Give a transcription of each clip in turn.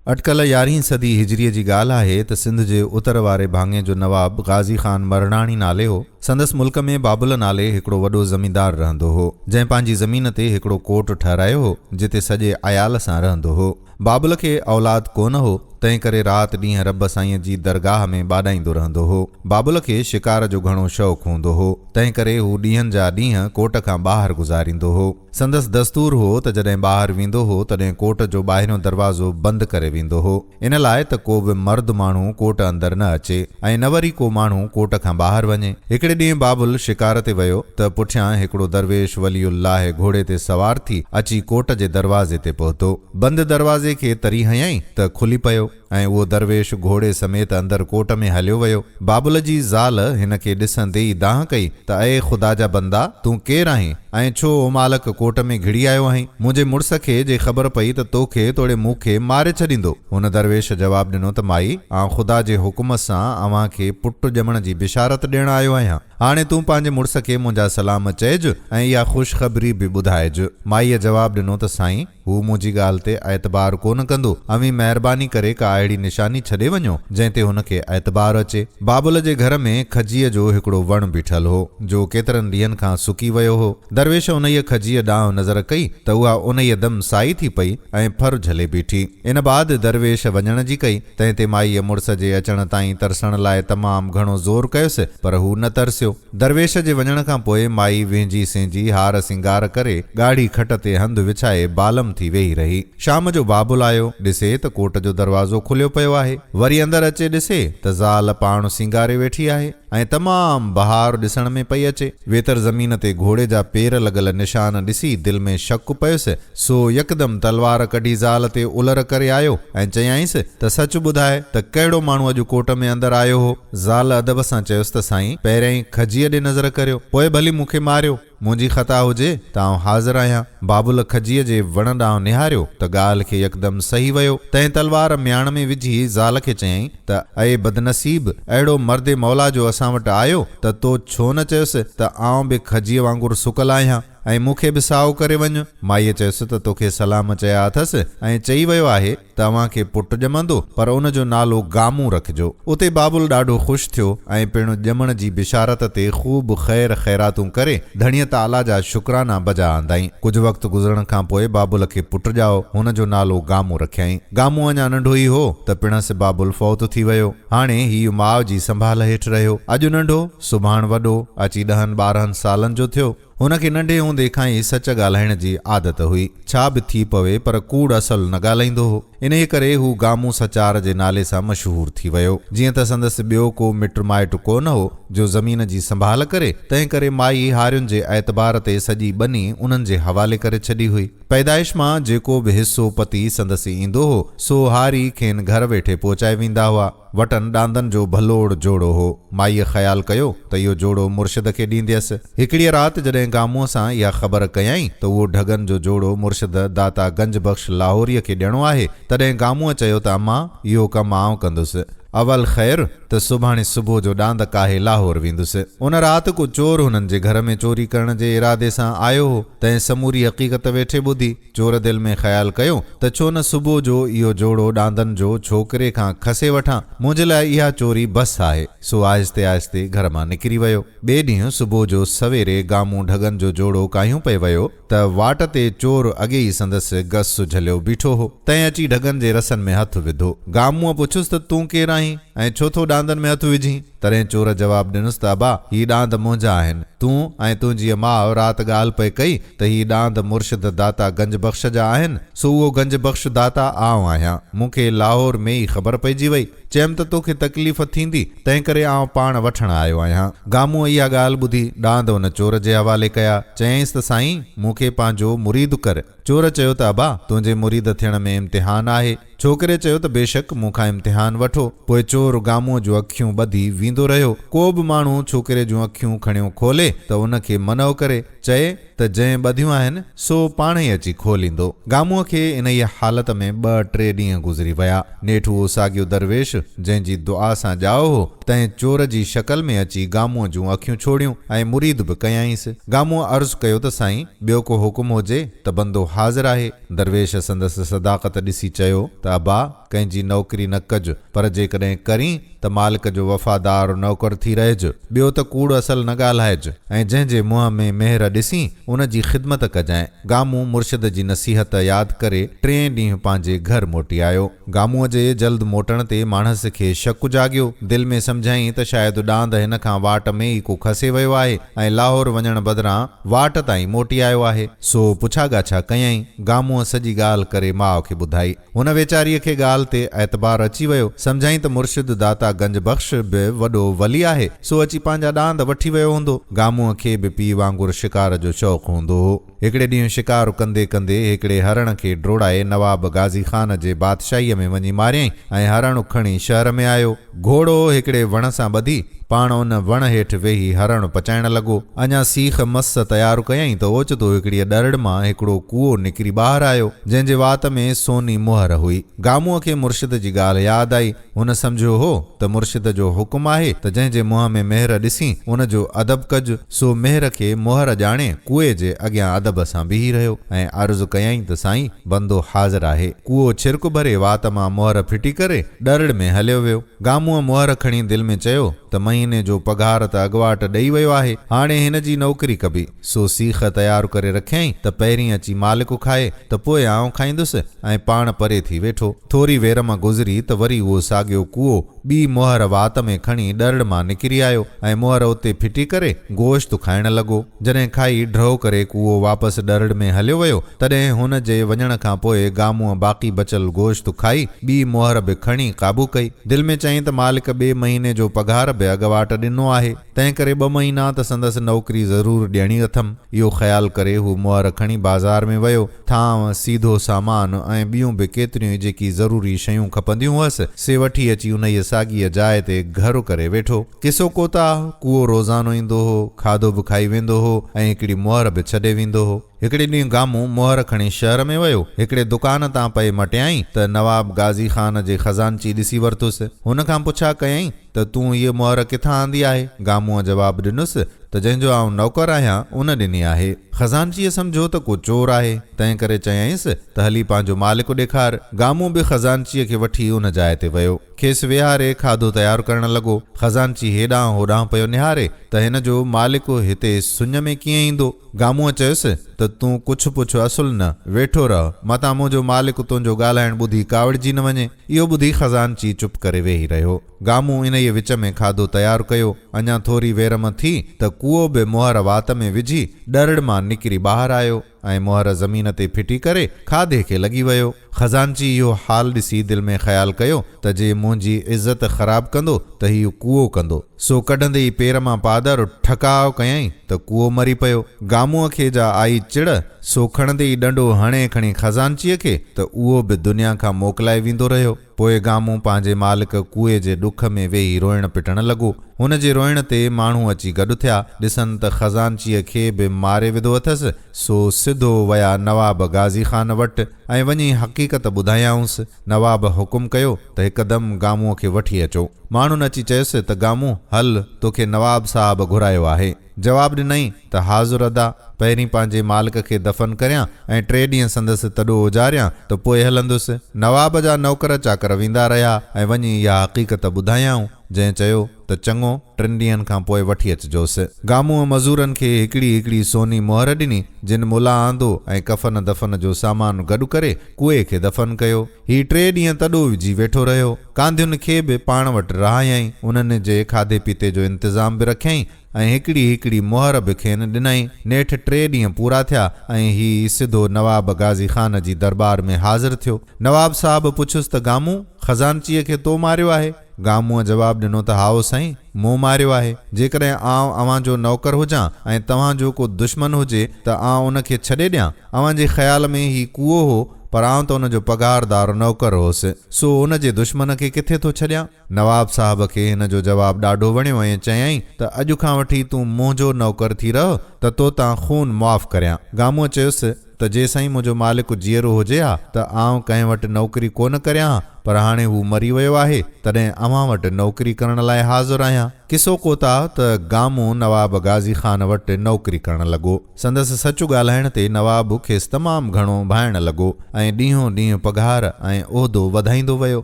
اٽڪل يارهين صدي هجريء جي ڳالهه آهي ته سنڌ جي اتر واري ڀاڱي جو نواب غازي خان مرڻاڻي نالي هو. سندس ملڪ ۾ بابل نالي هڪڙو وڏو زميندار رهندو هو، جنهن پنهنجي زمين تي هڪڙو ڪوٽ ٺهرايو هو، جتي سڄي عيال سان رهندو هو. بابل کي اولاد ڪونه هو، تنهن ڪري رات ڏينهن رب سائينء جي درگاهه ۾ ٻاڏائيندو رهندو هو. بابل کي شڪار جو گهڻو شوق هوندو هو، تنهن ڪري هو ڏينهن جا ڏينهن ڪوٽ کان ٻاهر گذاريندو هو. سندس دستور هو ته جڏهن ٻاهر ويندو هو تڏهن ڪوٽ جو ٻاهريون دروازو بند ڪري ويندو هو، ان لاء ته ڪو به مرد ماڻهو ڪوٽ اندر نه اچي ۽ نه وري ڪو ماڻهو ڪوٽ کان ٻاهر وڃي. هڪڙي ڏينهن بابل شڪار تي ويو ته پٺيان هڪڙو درويش ولي الله گهوڙي تي سوار ٿي اچي ڪوٽ جي دروازي تي پهتو. بند دروازي کي تري هنيائين ته کلي پيو. ۽ اهو درويش گهوڙي سميت اندر ڪوٽ ۾ هليو ويو. بابل جي زال هن کي ڏسندي ئي دانهن ڪئي ته اي خدا جا بندا! تون ڪير آهين ۽ ڇو امالڪ ڪوٽ ۾ گهڙي آيو آهين؟ منهنجي مڙس کي جي خبر پئي ته تو کي توڙي مون کي ماري ڇڏيندو. هن درويش جواب ڏنو ته مائي! آئون خدا جي حڪم سان اوهان کي پٽ ڄمڻ جي بشارت ڏيڻ آيو آهيان. هاڻي تون پنهنجي مڙس کي منهنجا سلام چئج ۽ اها خوشخبري به ٻڌائج. مائيء جواب ڏنو ته سائين! هو منهنجي ڳالهه تي اعتبار ڪونه ڪندو. اوهين مهرباني ڪري ڪا اهڙي نشاني ڇڏي وڃو، جنهن تي هن کي اعتبار اچي. بابل جي گهر ۾ کجيء جو هڪڙو وڻ بيٺل هو، جو ڪيترن ڏينهن کان سڪي ويو هو. درويش انهيء کجيء ڏانهن نظر ڪئي ته اها انهيء دم سائي ٿي پئي ۽ ڦر جهلي بيٺي. ان بعد درويش وڃڻ جي ڪئي، تنهن تي مائيء مڙس جي اچڻ تائين ترسڻ لاء تمام گهڻو زور ڪيس، پر هو نه ترسيو. درويش جي وڃڻ کان پوء مائي وهنجي سهنجي هار سينگار ڪري ڳاڙهي کٽ تي هنڌ وڇائي بالم ٿي ويهي رهي. شام جو بابل آيو، ڏسي ته ڪوٽ جو دروازو کليو پيو آهي. وري اندر اچي ڏسي ته زال پاڻ سينگاري ويٺي آهي ۽ تمام بهار ڏسڻ ۾ پئي اچي. ويتر زمين تي گهوڙي جا پير لڳل نشان ڏسي دل ۾ شڪ پيس، سو يڪدم تلوار ڪڍي زال تي الر ڪري آيو ۽ چيائينس ته سچ ٻڌاء ته ڪهڙو ماڻهو اڄ ڪوٽ ۾ اندر آيو هو؟ زال ادب سان چيس ته سائين پهريائين کجيء ڏي نظر ڪريو، پوء ڀلي مون کي ماريو، منهنجي خطا هجي ته آئون حاضر آهيان. بابل کجيء جي وڻ ڏانهن نهاريو ته ڳالهه کي يڪدم سهي ويو، تنهن تلوار مياڻ ۾ وجهي زال کي چيائين ته اي بدنصيب! اهڙو مرد مولا جو اسان وٽ آيو ته تو ڇو نه چيس ته آئون به کجيء وانگر سڪل آهيان؟ ۽ مون کي به سائو ڪري وڃ. مائيء چيس ته توکي سلام چيا اٿس ۽ چئي ويو آهي ته اوهان کي پٽ ڄمندو، پر ان جو نالو گامون رکجو. اتي بابل ڏاڍو خوش ٿيو ۽ پڻ ڄمڻ جي بشارت تي خوب خير خيراتون ڪري ڌڻيء تعاليٰ جا شڪرانا بجا آندائين. ڪجهه وقت گذرڻ کان پوء بابل کي پٽ ڄائو، هن جو نالو گامون رکيائين. گامون اڃا ننڍو ئي هو ته پڻس بابل فوت ٿي ويو. هاڻي هيء ماء جي سنڀال هيٺ رهيو. اڄ ننڍو، سڀاڻ وڏو، اچي ڏهن ٻارهن سالن جو ٿيو. هن کي ننڍي هوندي کان ئي سچ ڳالهائڻ جي عادت هئي. ڇا به ٿي پوي پر ڪوڙ اصل نه ڳالهائيندو هو. انهيء ڪري هو گامون سچار جي نالي سان مشهور ٿي ويو. جيئن ته سندس ٻيو ڪو مٽ مائٽ ڪو نه هو، جو زمين جي سنڀال ڪري، تنهن ڪري مائي هارين جي اعتبار تي سڄي ٻني انهن جي حوالي ڪري ڇڏي هئي. پيدائش مان جيڪو به حصو پتي سندس ايندو هو، سو هاري کين گهر ويٺي پهچائي ويندا هئا. وٽن ڏاندن جو ڀلوڙ جوڙو هو. مائيء خيال ڪيو ته اهو جوڙو مرشد کي ڏينديس. هڪڙيء رات جڏهن گامونء سان اها خبر ڪيائين ته اهو ڍڳن جو جوڙو مرشد داتا گنج بخش لاهوريء کي ڏيڻو آهي، تڏهن گامونء چيو ته اما، اهو ڪم آئون ڪندس. اول خير ته سڀاڻي صبح جو ڏاند ڪاهي لاهور ويندس. ان رات ڪو چور هنن جي گهر ۾ چوري ڪرڻ جي ارادي سان آيو هو، تنهن سموري حقيقت ويٺي ٻڌي. چور دل ۾ خيال ڪيو ته ڇو نه صبح جو اهو جوڙو ڏاندن جو ڇوڪري کان کسي وٺان، منهنجي لاء اها چوري بس آهي. سو آهستي آهستي گهر مان نڪري ويو. ٻئي ڏينهن صبح جو سويري گامون ڍڳن جو جوڙو ڪاهيون پئي ويو ته واٽ تي چور اڳي ئي سندس گس جهليو بيٺو هو. تنهن اچي ڍڳن جي رسن ۾ هٿ وڌو. گامونء پڇيس ته تون ڪير آهين ۽ ڇو ٿو ڏاندن ۾ هٿ وجهين؟ تڏهن چور جواب ڏنس ته ابا، هي ڏاند منهنجا آهن. تون ۽ تنهنجيء ماء رات ڳالهه پئي ڪئي ته هي ڏاند مرشد داتا گنج بخش جا آهن، سو اهو گنج بخش داتا آئون آهيان. مون کي لاهور ۾ ئي خبر پئجي وئي. چيم ته توکي تڪليف ٿيندي، تنهنڪري آئون پاڻ وٺڻ آيو آهيان. گامونء اها ڳالهه ٻڌي ڏاند ان چور جي حوالي ڪيا. چيائينس ته سائين، مون کي پنهنجو مريد ڪر. چور چيو ته ابا، تنهنجي مريد ٿيڻ ۾ امتحان آهي. ڇوڪري چيو ته بيشڪ مون کان امتحان وٺو. پوء چور گامونء جون اکيون ٻڌي ويندو رهيو. ڪو به ماڻهو ڇوڪري جون اکيون کڻيو کولي ته ان کي منع ڪري. چئي ته جنهن ٻڌيون آهن، سو پاڻهئي اچي کوليندو. گامونء کي انهيء حالت ۾ ٻه ٽي ڏينهن گذري ويا. نيٺ اهو ساڳيو درويش، جنهن جي دعا سان ڄائو هو، تنهن چور جي شڪل ۾ اچي گامونء جون اکيون ڇوڙيون ۽ مريد به ڪيائينس. گامونء عرض ڪيو ته سائين، ٻيو ڪو حڪم هجي ته بندو حاضر آهي. درويش سندس صداقت ڏسي چيو ته ابا، ڪنهن جي نوڪري نه ڪج، پر جيڪڏهن ڪرين ته مالڪ جو وفادار نوڪر ٿي رهج، ٻيو ته ڪوڙ اصل نه ڳالهائج ۽ جنهن جي منهن ۾ مهر ڏسين، ان جي خدمت ڪجانء. گامون مرشد جي نصيحت ياد ڪري ٽئين ڏينهن پنهنجي گهر موٽي آيو. گامونء جي جلد موٽڻ تي ماڻهس کي شڪ جاڳيو. دل ۾ سمجهيائين ته شايد ڏاند هن کان واٽ ۾ ئي ڪو کسي ويو آهي ۽ لاهور وڃڻ بدران واٽ تان ئي موٽي آيو آهي. سو پڇا ڳاڇا ڪيائين. گامونء سڄي ڳالهه ڪري ماء کي ٻڌائي. هن ويچاريء کي ڳالهه تي اعتبار اچي ويو. سمجهيائين ته مرشد داتا گنج بخش به وڏو ولي آهي، سو اچي پنهنجا ڏاند وٺي ويو هوندو. گامونء کي به پيء وانگر شڪار جو شوق هوندو هو. هڪڙي ڏينهن شڪار ڪندي ڪندي هڪڙي هرڻ کي ڊوڙائي نواب غازي خان جي بادشاهيء ۾ وڃي ماريائين ۽ هرڻ کڻي شهر ۾ آيو. گهوڙو هڪڙي وڻ سان ٻڌي، پاڻ ان وڻ هيٺ ويهي هرڻ پچائڻ لڳو. اڃا سيخ مس تيار ڪيائين ته اوچتو هڪڙيء ڏرڙ مان هڪڙو ڪوئو نڪري ٻاهر آيو، جنهن جي وات ۾ سوني مهر هئي. گامونء کي مرشد جي ڳالهه ياد آئي. هن سمجهيو هو ته مرشد جو حڪم آهي ته جنهن جي منهن ۾ مهر ڏسين، ان جو ادب ڪج. سو مهر کي مهر ڄاڻي ڪوئي جي اڳيان ادب سان بيهي رهيو ۽ عرض ڪيائين ته سائين! بندو حاضر آهي. ڪوئو ڇرڪ ڀري وات مان مهر ڦٽي ڪري ڏرڙ ۾ هليو ويو. گامونء مهر کڻي دل ۾ چيو ته مهيني جو پگهار ته اڳواٽ ڏئي ويو آهي، هاڻي هن جي نوڪري ڪبي. سو سيخ تيار ڪري رکيائين ته پهرين اچي مالڪ کائي ته پوء آئون کائيندس ۽ پاڻ پري ٿي ويٺو. ٿوري ويرم گذري ته وري اهو ساڳيو ڪوئو ٻي مهر وات ۾ کڻي ڏرڙ مان نڪري آيو ۽ مهر اتي ڦٽي ڪري گوشت کائڻ لڳو. جڏهن کائي ڍؤ ڪري ڪوئو واپس ڏرڙ ۾ هليو ويو، تڏهن هن جي وڃڻ کان پوء گامونء باقي بچيل گوشت کائي، ٻي مهر به کڻي قابو ڪئي. دل ۾ چيائين ته مالڪ ٻئي مهيني جو پگهار به اڳواٽ ڏنو آهي، تنهنڪري ٻه مهينا ته سندس نوڪري ضرور ڏيڻي اٿم. اهو خيال ڪري هو مهر کڻي بازار ۾ ويو. ٿانء، سيڌو سامان ۽ ٻيون به ڪيتريون ئي جيڪي ضروري شيون کپنديون هئس، سي وٺي اچي انهيء ساڳيء جاء تي گهر ڪري ويٺو. قصو ڪوتاهه، ڪوئو روزانو ايندو هو، کاڌو به کائي ويندو هو ۽ هڪڙي مهر به ڇڏي ويندو هو. هڪڙي ڏينهن گامون مهر کڻي شهر ۾ ويو. هڪڙي دڪان تان پئي مٽيائين ته نواب غازي خان جي خزانچي ڏسي ورتس. هن کان پڇا ڪيائين ته تون هيء مهر ڪٿان آندي آهي؟ گامونء جواب ڏنس ته جنهن جو آئون نوڪر آهيان، ان ڏني آهي. خزانچيء سمجهيو ته ڪو چور آهي، تنهن ڪري چيائينس ته هلي پنهنجو مالڪ ڏيکار. گامون به خزانچيء کي وٺي ان جاء تي ويو. کيس ويهاري کاڌو تيار ڪرڻ لڳو. خزانچي هيڏانهن هوڏانهن پيو نهاري ته هن جو مالڪ هتي سڃ ۾ ڪيئن ايندو؟ گامونء چيس ته تون ڪڇ پڇ اصل نه، ويٺو رهه، متان منهنجو مالڪ تنهنجو ڳالهائڻ ٻڌي ڪاوڙجي نه وڃي. اهو ٻڌي خزانچي چپ ڪري ويهي رهيو. گامون انهيء وچ ۾ کاڌو تيار ڪيو. اڃا ٿوري ويرم ٿي ته ڪوئو به مهر وات ۾ وجهي ڏرڙ مان نڪري ٻاهر آيو ۽ مهر زمين تي ڦٽي ڪري کاڌي کي لڳي ويو. خزانچي اهو حال ڏسي دل ۾ خيال ڪيو ته جي منهنجي عزت خراب ڪندو ته هيء ڪوئو ڪندو. سو ڪڍندي ئي پير مان پادر ٺڪاء ڪيائين ته ڪوئو مري پيو. گامونء کي جا آئي چڙ، سو کڻندي ئي ڏنڊو هڻي کڻي خزانچيء کي ته اهو به دنيا کان موڪلائي ويندو رهيو. پوء گامون پنهنجي مالڪ ڪوئي جي ڏک ۾ ويهي روئڻ پٽڻ لڳو. هن جي روئڻ تي ماڻهو اچي گڏ ٿيا. ڏسن ته خزانچيء کي به ماري وڌو اٿس، سو سڌو ويا نواب غازي خان وٽ ۽ وڃي حقيقت ٻڌايائونس. نواب حڪم ڪيو ته هڪدم گامونء کي وٺي اچو. ماڻهن اچي چيس ته گامون هل، توکي نواب صاحب گهرايو آهي. جواب ڏنائين ته حاضر ادا، پهرين پنهنجي مالڪ کي دفن ڪريان ۽ ٽي ڏينهن سندس تڏو اجاريان ته پوء هلندس. نواب جا نوڪر چاڪر ويندا رهيا ۽ وڃي اها حقيقت ٻڌايائون، جنهن چيو ته چڱو، ٽن ڏينهن کان پوء وٺي اچجوس. گامونء مزورن کي هڪڙي هڪڙي سوني مهر ڏني، جن ملا آندو ۽ ڪفن دفن جو سامان گڏ ڪري ڪوئي کي دفن ڪيو. هي ٽي ڏينهن تڏو وجهي ويٺو رهيو. ڪانڌين کي به پاڻ وٽ رهايائين. انهن جي کاڌي پيتي جو انتظام به رکيائين ۽ هڪڙي هڪڙي مهر به کين ڏنائين. نيٺ ٽي ڏينهن پورا ٿيا ۽ هي سڌو نواب غازي خان جي درٻار ۾ حاضر ٿيو. نواب صاحب پڇيس ته گامون، خزانچيء کي تو ماريو آهي؟ گامونء جواب ڏنو ته هائو سائين، مون ماريو آهي. جيڪڏهن آئون اوهان جو نوڪر هجان ۽ توهان جو ڪو دشمن هجي ته آئون ان کي ڇڏي ڏيان؟ اوهان جي خيال ۾ هي ڪوئو هو، پر آئون ته ان جو پگهاردار نوڪر هوس، سو ان جي دشمن کي ڪٿي ٿو ڇڏيان؟ نواب صاحب کي هن جو جواب ڏاڍو وڻيو ۽ چيائين ته اڄ کان وٺي تون منهنجو نوڪر ٿي رهه ته توتان خون معاف ڪريان. گامونء چيس ته جي سائين منهنجو مالڪ جيئرو هجي ها ته آئون ڪنهن وٽ نوڪري ڪونه ڪريان ها، پر هاڻي هو مري ويو آهي، تڏهن اوهان وٽ نوڪري ڪرڻ لاء حاضر آهيان. قصو ڪوتاهه ته گامون نواب غازي خان وٽ نوڪري ڪرڻ لڳو. سندس سچ ڳالهائڻ تي نواب کيس تمام گهڻو ڀانئڻ لڳو ۽ ڏينهون ڏينهن پگهار ۽ عهدو وڌائيندو ويو،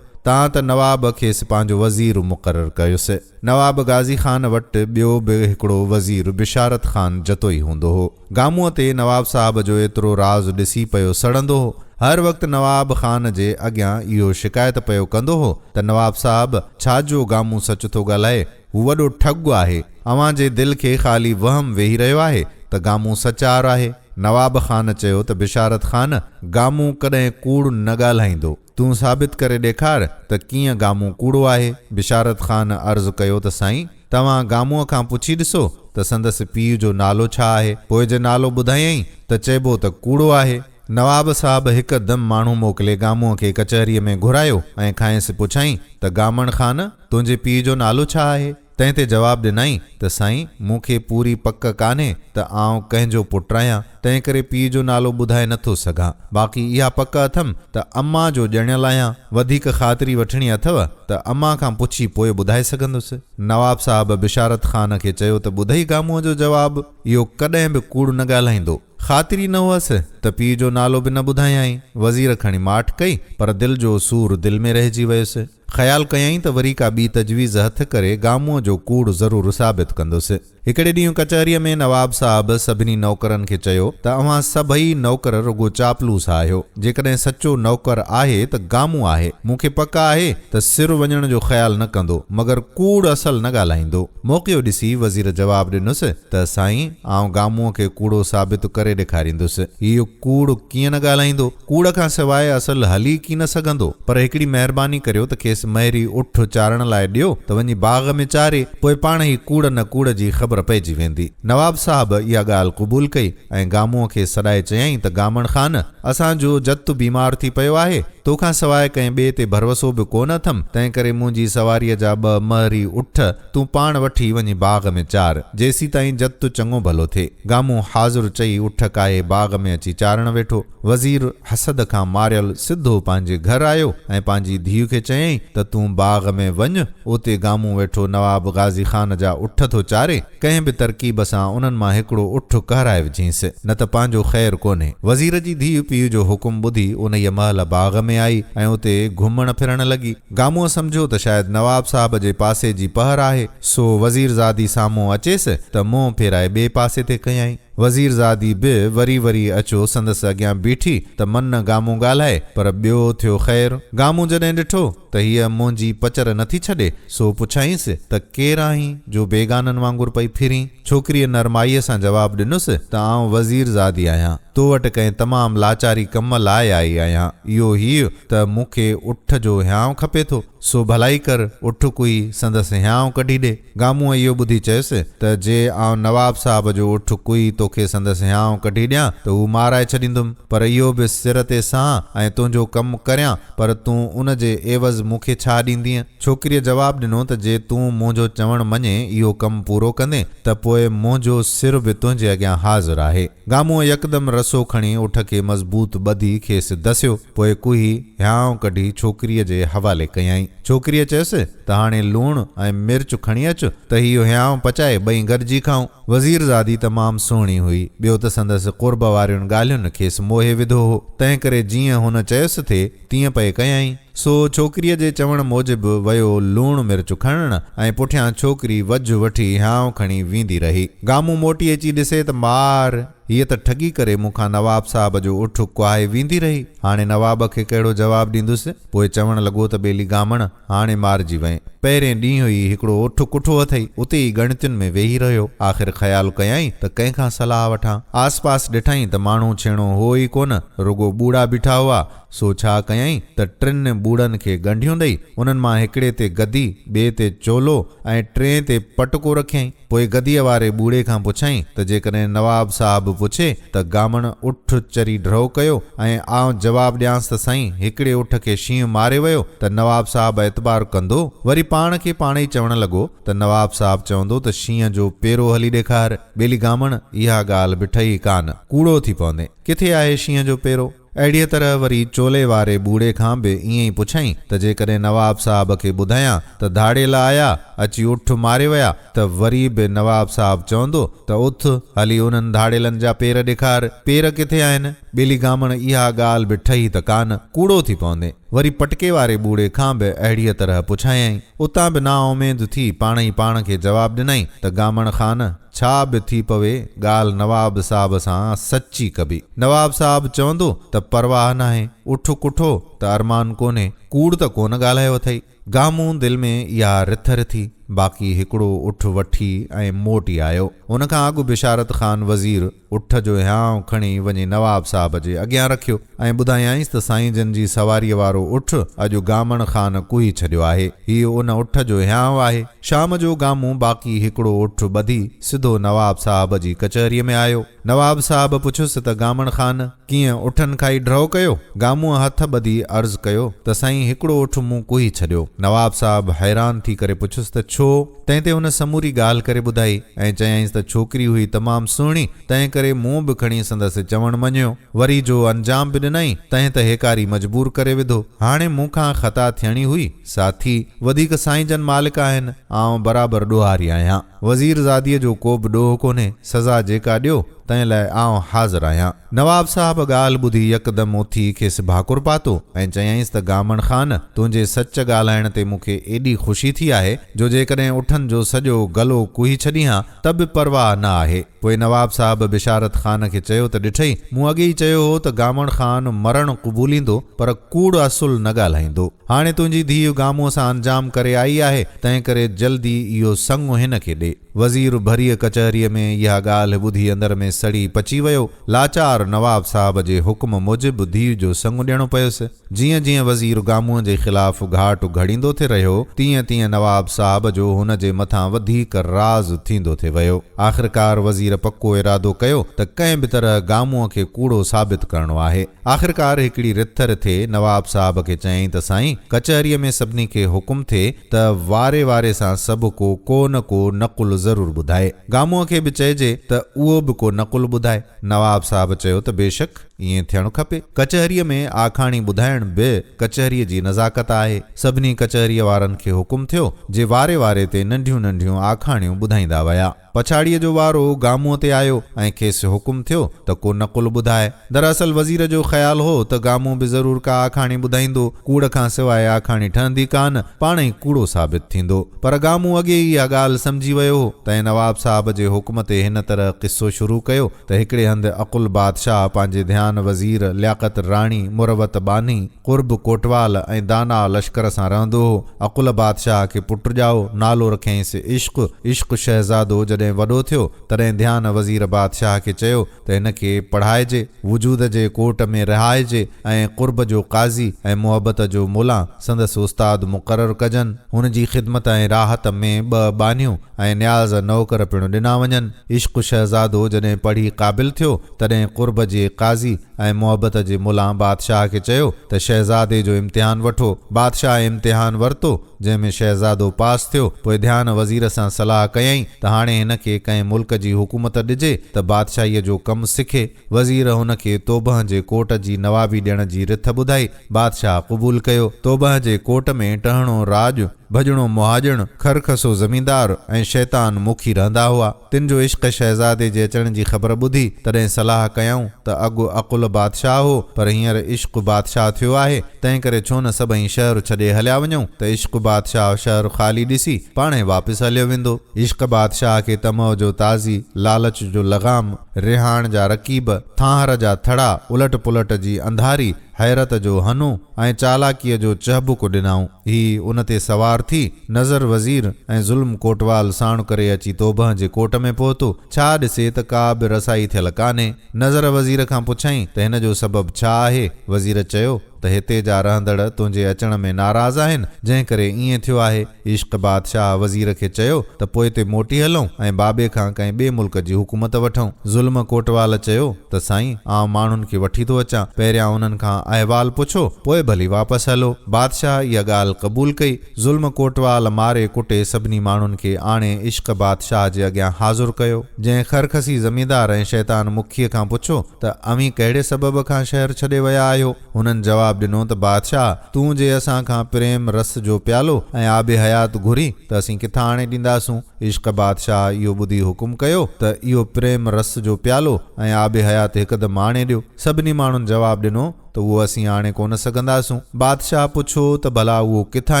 تان ته نواب کيس پنهنجو وزير مقرر ڪيس. نواب غازي خان وٽ ٻيو به هڪڙو وزير بشارت خان جتوئي هوندو هو. گامونء تي نواب صاحب جو ايترو راز ڏسي پيو سڙندو هو. هر وقت نواب خان جي اڳيان اهو شڪايت پيو ڪندو هو ته نواب صاحب ڇا جو گامون سچ ٿو ڳالهائي، هو وڏو ٺڳ آهي. اوهان جي دل کي خالي وهم ويهي رهيو آهي ته گامون سچار آهي. نواب خان چيو ته بشارت خان، گامون ڪڏهن ڪوڙ نه ڳالهائيندو. تون ثابت ڪري ڏيکار ته ڪيئن گامون ڪوڙو آهي. بشارت خان عرض ڪيو ته سائين! توهان گامونء کان پڇي ڏسو ته سندس پيء جو نالو ڇا آهي. پوء جي نالو ٻڌايائين ته چئبو ته ڪوڙو آهي. نواب صاحب هڪدم ماڻهو موڪلي گامونء کي ڪچهريء ۾ گهرايو ۽ کانئس پڇيائين ته گامڻ خان! تنهنجي پيء جو نالو ڇا آهي؟ تنهن تي جواب ڏنائين ته سائين! مون کي پوري پڪ ڪانهي ته آئون ڪنهن جو پٽ آهيان، تنهنڪري پيء جو نالو ٻڌائي نه ٿو سگهان. باقي اها پڪ اٿم ته امان جو ڄڻيل آهيان. وڌيڪ خاطري وٺڻي اٿئو ته امان کان پڇي پوء ٻڌائي سگهندس. نواب صاحب بشارت خان کي چيو ته ٻڌئي گامونء جو جواب، اهو ڪڏهن به ڪوڙ نه ڳالهائيندو. خاطري نه هئس ته پيء جو نالو به نه ٻڌايائين. وزير کڻي ماٺ ڪئي، پر دل جو سور دل ۾ رهجي ويس. خيال ڪيائين ته وري ڪا ٻي تجويز هٿ ڪري گامونء جو ڪوڙ ضرور ثابت ڪندس. هڪڙي ڏينهن ڪچهريء ۾ نواب صاحب سڀني نوڪرن کي چيو ته اوهان سڀئي نوڪر رڳو چاپلوس آهيو. جيڪڏهن سچو نوڪر آهي ته گامون آهي. مون کي پڪ آهي ته سر وڃڻ جو خيال نه ڪندو، مگر ڪوڙ اصل نه ڳالهائيندو. موقعو ڏسي وزير جواب ڏنس ته سائين، آئون گامونء کي ڪوڙو ثابت ڪري ڏيکاريندس. هيء ڪوڙ ڪيئن نه ڳالهائيندو؟ ڪوڙ کان سواء اصل هلي ڪين سگهندو، پر هڪڙي مهرباني ڪريو ته کيس مهري اٺ چارڻ لاء ڏيو ته وڃي باغ ۾ چاري، پوء پاڻ ئي ڪوڙ نه ڪوڙ جي خبر پئجي ويندي. نواب صاحب اها ڳالهه قبول ڪئي ۽ گامونء کي سڏائي چيائين ته گامڻ خان! اسان جو جت بيمار ٿي پيو آهي، تو کان سواء ڪنهن ٻئي تي ڀروسو به ڪونه اٿم، تنهنڪري منهنجي سواريء جا ٻه مهري اٺ تون پاڻ وٺي وڃي باغ ۾ چار، جيسيتائين جت چڱو ڀلو ٿئي. گامون حاضر چئي اٺ ڪاهي باغ ۾ اچي چارڻ ويٺو. وزير حسد کان ماريل سڌو پنهنجي گهر آيو ۽ پنهنجي ڌيء کي چيائين ته تون باغ ۾ وڃ، اتي گامون ويٺو نواب غازي خان جا اٺ ٿو چاري، ڪنهن به ترڪيب سان انهن مان هڪڙو اٺ ڪهرائي وجهينس، نه ته پنهنجو خير ڪونهي. وزير جي ڌيء پيء جو حڪم ٻڌي انهيء مهل باغ ۾ آئي ۽ اتي گهمڻ ڦرڻ لڳي. گامونء سمجهيو ته شايد نواب صاحب جي پاسي جي پهر آهي، سو وزيرزادي سامهون اچيس ته منهن ڦيرائي ٻئي پاسي تي ڪيائين. وزيرزادي به وري وري اچيو سندس اڳيان بيٺي ته من گامون ڳالهائي، پر ٻيو ٿيو خير. گامون جڏهن ڏٺو ته هيء منهنجي پچر نٿي ڇڏي، سو پڇيائينس ته ڪير آهين جو بيگانن وانگر پئي ڦرين؟ ڇوڪريء نرمائيء سان جواب ڏنس ته آئون وزيرزادي آهيان. تو وٽ ڪنهن تمام لاچاري ڪم لاء آئي آهيان. اهو هيء ته مون کي اٺ جو هيانء کپي ٿو، سو ڀلائي ڪر، اٺ ڪهي سندس هيانء ڪڍي ڏي. گامونء اهو ٻڌي چيس ته جي آئون نواب صاحب جو اٺ ڪهي توکي سندس هيانء ڪڍي ڏيان ته هو مارائي ڇڏيندم، پر اهو به سر تي سهان ۽ تنهنجو ڪم ڪريان، پر تون ان جي عيوض مون کي ڇا ڏيندينء؟ ڇوڪريء جواب ڏنو ته جي تون منهنجو چوڻ مڃي اهو ڪم پورو ڪندين ته پوء منهنجو سر به تنهنجي اڳيان حاضر آهي. گامونء يڪدم رسو کڻي اٺ کي مضبوط ٻڌي کيس دسيو، پوء ڪهي هيانء ڪڍي ڇوڪريء جي حوالي ڪيائين. ڇوڪريء چيس ته هاڻي لوڻ ۽ مرچ کڻي اچ ته هيء هيانء پچائي ٻئي گڏجي کائون. وزيرزادي تمام سهڻي هئي، ٻيو ته سندس قرب وارين ڳالهين کيس موهي وڌو هو، تنهنڪري جيئن هن چيس ٿي، تيئن پئي ڪيائين. سو ڇوڪريء جي چوڻ موجب ويو لوڻ مرچ کڻڻ ۽ پٺيان ڇوڪري وجهه وٺي هيانء کڻي ويندي رهي. گامون موٽي اچي ڏسي ته مار! هيء ته ٺڳي ڪري مون کان نواب صاحب جو اٺ ڪهائي ويندي رهي. هاڻي نواب کي ڪهڙو جواب ڏيندس؟ پوء چوڻ لڳو ته ٻيلي گامڻ! هاڻي مارجي وئين. پهرين ڏينهن ئي هڪڙو اٺ ڪٺو اٿئي. اتي ئي ڳڻتين ۾ ويهي رهيو. آخر خيال ڪيائين ته ڪنهن کان صلاح وٺان. آس پاس ڏٺائين ته ماڻهو ڇيڻو هو ئي ڪونه، رڳو ٻوڙا بيٺا هئا. سو ڇا ڪيائين ته ٽن ٻوڙن کي ڳنڍيون ڏئي، انهن مان هڪڙي تي گدي، ٻئي تي چولو ۽ ٽئين تي پٽڪو رکيائين. پوء گديء واري ٻوڙي کان پڇيائين ته جيڪڏهن نواب صاحب پڇي ته گامڻ اٺ چري ڍؤ ڪيو ۽ آئون جواب ڏيانس ته سائين هڪڙي اٺ کي شينهن ماري ويو ته نواب صاحب اعتبار ڪندو؟ وري پاڻ کي پاڻ ئي چوڻ لڳو ته نواب صاحب چوندو ته شينهن جو پيرو هلي ڏيکار. ٻيلي گامڻ اها ڳالهه به ٺهي ڪانه، ڪوڙو ٿي پوندين. ڪٿي آهي شينهن جو پيرو؟ اهڙيء طرح وري چولي واري ٻوڙي کان به ائين ئي پڇيائين ته جيڪڏهن نواب صاحب کي ٻڌايان ته ڌاڙيل آيا، اچي اٺ ماري ويا ته وري به نواب صاحب چوندو ته اٿ، هلي انهن ڌاڙيلن جا پير ڏيکار، پير ڪٿي آهن؟ ٻيلي گامڻ اها ڳالهه به ٺهي ته ڪانه، ڪوڙو ٿي پوندين. وري پٽڪي واري ٻوڙي کان به اهڙيء طرح پڇايائين. اتان به نااميد ٿي پاڻ ئي پاڻ کي جواب ڏنائين ته گامڻ خان! ڇا به ٿي پوي، ڳالهه نواب صاحب سان سچي ڪبي. نواب صاحب چوندو ته پرواهه ناهي، اٺ ڪٺو ته ارمان ڪونهي، ڪوڙ ته ڪونه ڳالهايو اٿئي. گامون دل ۾ اها رٿ رٿي، باقي هڪڙو اٺ وٺي ۽ موٽي آيو. ان کان اڳ بشارت خان وزير اٺ جو هيانء کڻي وڃي نواب صاحب جي اڳيان رکيو ۽ ٻڌايائينس ته سائين جن جي سواريء وارو اٺ اڄ گامڻ خان ڪهي ڇڏيو آهي. هيء ان اٺ جو هيانء آهي. شام جو گامون باقي هڪڙو اٺ ٻڌي سڌو نواب صاحب جي ڪچهريء ۾ آيو. نواب صاحب پڇيس ته گامڻ خان ڪيئن اٺن کائي ڍؤ ڪيو؟ گامونء هٿ ٻڌي عرض ڪيو ته سائين هڪڙو اٺ مون ڪهي ڇڏيو. نواب صاحب حيران ٿي ڪري پڇيس ته ڇو؟ تنهن تي هن سموري ڳالهه ڪري ٻڌائي ۽ چيائينس ته ڇوڪري هئي تمام سهڻي، تنهن ڪري مون به کڻي سندس چوڻ مڃيو. وري جو انجام به ڏنائين، تنهن ته هيڪاري مجبور ڪري وڌو. هاڻي مون کان خطا ٿيڻي هئي، سا ٿي. وڌيڪ سائين جن مالڪ آهن، آئون برابر ڏوهاري آهيان. وزير زاديء جو ڪو به ڏوهه ڪونهي، سزا جيڪا ڏيو، تنهن لاء آئون حاضر آهيان. نواب صاحب ڳالهه ٻڌي يڪدم اٿي کيس ڀاڪر پاتو ۽ چيائينس ته گامڻ خان، تنهنجي سچ ڳالهائڻ تي مون کي ايڏي خوشي ٿي آهي، جو جيڪڏهن اٺن جو سڄو گلو ڪهي ڇڏين ها ته به پرواهه نه آهي. پوء نواب صاحب بشارت خان کي چيو ته ڏٺئي، مون اڳي ئي چيو هو ته گامڻ خان مرڻ قبوليندو پر ڪوڙ اصل نه ڳالهائيندو. هاڻي تنهنجي ڌيء گامونء سان انجام ڪري آئي آهي، تنهنڪري جلدي اهو سڱ هن کي ڏي. وزير ڀريء ڪچهريء ۾ اها ڳالهه ٻڌي اندر ۾ سڙي پچي ويو. لاچار نواب صاحب جي حڪم موجب ڌيء جو سڱ ڏيڻو پيس. جيئن جيئن وزير گامونء جي خلاف گهاٽ گهڙيندو ٿي رهيو، تيئن تيئن نواب صاحب جو هن جي مٿان وڌيڪ راز ٿيندو ٿي ويو. آخرڪار وزير پڪو ارادو ڪيو ته ڪنهن به طرح گامونء کي ڪوڙو ثابت ڪرڻو آهي. آخرڪار هڪڙي رٿ رٿي نواب صاحب کي چيائين ته سائين، ڪچهريء ۾ سڀني کي حڪم ٿئي ته واري واري سان سڀ ڪو ڪو نه ڪو نقل ضرور ٻڌائي. گامونء کي به چئجي ته اهو به ڪو نقل ٻڌائي. نواب صاحب چيو ته بيشڪ ائين ٿيڻ کپي. ڪچهريء ۾ آکاڻي ٻڌائڻ به ڪچهريء جي نزاڪت آهي. سڀني ڪچهريء وارن کي حڪم ٿيو، جي واري واري تي ننڍيون ننڍيون آکاڻيون ٻڌائيندا ويا. پڇاڙيء جو وارو گامونء تي آيو ۽ کيس حڪم ٿيو ته ڪو نقل ٻڌاء. دراصل وزير جو خيال هو ته گامون به ضرور ڪا آکاڻي ٻڌائيندو، ڪوڙ کان سواء آکاڻي ٺهندي ڪانه، پاڻ ئي ڪوڙو ثابت ٿيندو. پر گامون اڳي ئي اها ڳالهه سمجهي ويو هو، تنهن نواب صاحب جي حڪم تي هن طرح قصو شروع ڪيو ته هڪڙي هنڌ عقل بادشاهه پنهنجي ڌيان وزير، لياقت راڻي، مروت ٻانهي، قرب ڪوٽوال ۽ داناء لشڪر سان رهندو هو. عقل بادشاهه کي پٽ ڄائو، نالو رکيائينس عشق. عشق شهزادو جڏهن وڏو ٿيو، تڏهن ڌيان وزير بادشاهه کي چيو ته هن کي پڙهائجي، وجود جي ڪوٽ ۾ رهائجي ۽ قرب جو قاضي ۽ محبت جو ملان سندس استاد مقرر ڪجن. هن جي خدمت ۽ راحت ۾ ٻه ٻانهيون ۽ نياز نوڪر پڻ ڏنا وڃن. عشق شهزادو جڏهن پڙهي قابل ٿيو، تڏهن قرب جي قاضي ۽ محبت جي ملان بادشاهه کي چيو ته شهزادي جو امتحان وٺو. بادشاهه امتحان ورتو، جنهن ۾ شهزادو پاس ٿيو. پوء ڌيان وزير سان صلاح ڪيائين ته هاڻي هن کي ڪنهن ملڪ جي حڪومت ڏجي ته بادشاهيء جو ڪم سکي. وزير هن کي توبهه جي ڪوٽ جي نوابي ڏيڻ جي رٿ ٻڌائي. بادشاهه قبول ڪيو. توبهه جي ڪوٽ ۾ ٽهڻو راڄ، ڀڄڻو مهاڄڻ، کرکسو زميندار ۽ شيطان مکي رهندا هئا. تن جو عشق شهزادي جي اچڻ جي خبر ٻڌي، تڏهن صلاح ڪيائون ته اڳ عقل بادشاهه هو، پر هينئر عشق بادشاهه ٿيو آهي، تنهنڪري ڇو نه سڀئي شهر ڇڏي هليا وڃون ته عشق بادشاهه شهر خالي ڏسي، پاڻهي واپس هليو ويندو. عشق بادشاهه کي طمع جو تازي، لالچ جو لغام، رهاڻ جا رقيب، ٿانهر جا ٿڙا، الٽ پلٽ جي انڌاري، حيرت جو هنو ۽ چالاڪيء جو چهبڪ ڏنائون. هي ان تي سوار ٿي، نظر وزير ۽ ظلم ڪوٽوال ساڻ ڪري اچي توبهه جي ڪوٽ ۾ پهتو. ڇا ڏسي ته ڪا به رسائي ٿيل ڪانهي. نظر وزير کان پڇيائين ته هن جو سبب ڇا آهي؟ وزير چيو ته ته هتي جا رهندڙ تنهنجي اچڻ ۾ ناراض آهن، جنهن ڪري ائين ٿيو آهي. عشق بادشاهه وزير کي چيو ته پوئتي موٽي هلون ۽ بابي کان ڪنهن ٻئي ملڪ جي حڪومت وٺون. ظلم ڪوٽوال چيو ته سائين آئون ماڻهن کي وٺي ٿو اچان، پهريان انهن کان احوال پڇو، پوء ڀلي واپس هلو. بادشاهه اها ڳالهه قبول ڪئي. ظلم ڪوٽوال ماري ڪٽي سڀني ماڻهن کي آڻي عشق بادشاهه جي اڳيان حاضر ڪيو. جنهن خرخسي زميندار ۽ شيطان مکيء کان پڇيو ته اوهين ڪهڙي سبب کان شهر ڇڏي ويا آهيو؟ هنن جواب ڏنو ته بادشاهه! تون جي اسان کان پريم رس جو پيالو ۽ آب حيات گهرين ته اسين ڪٿان آڻي ڏينداسون؟ عشق بادشاهه اهو ٻڌي حڪم ڪيو ته اهو پريم رس جو پيالو ۽ آب حيات هڪدم آڻي ڏيو. سڀني ماڻهن جواب ڏنو ته اهو اسين آڻي ڪونه سگهنداسون. بادشاهه پڇيو ته ڀلا اهو ڪٿان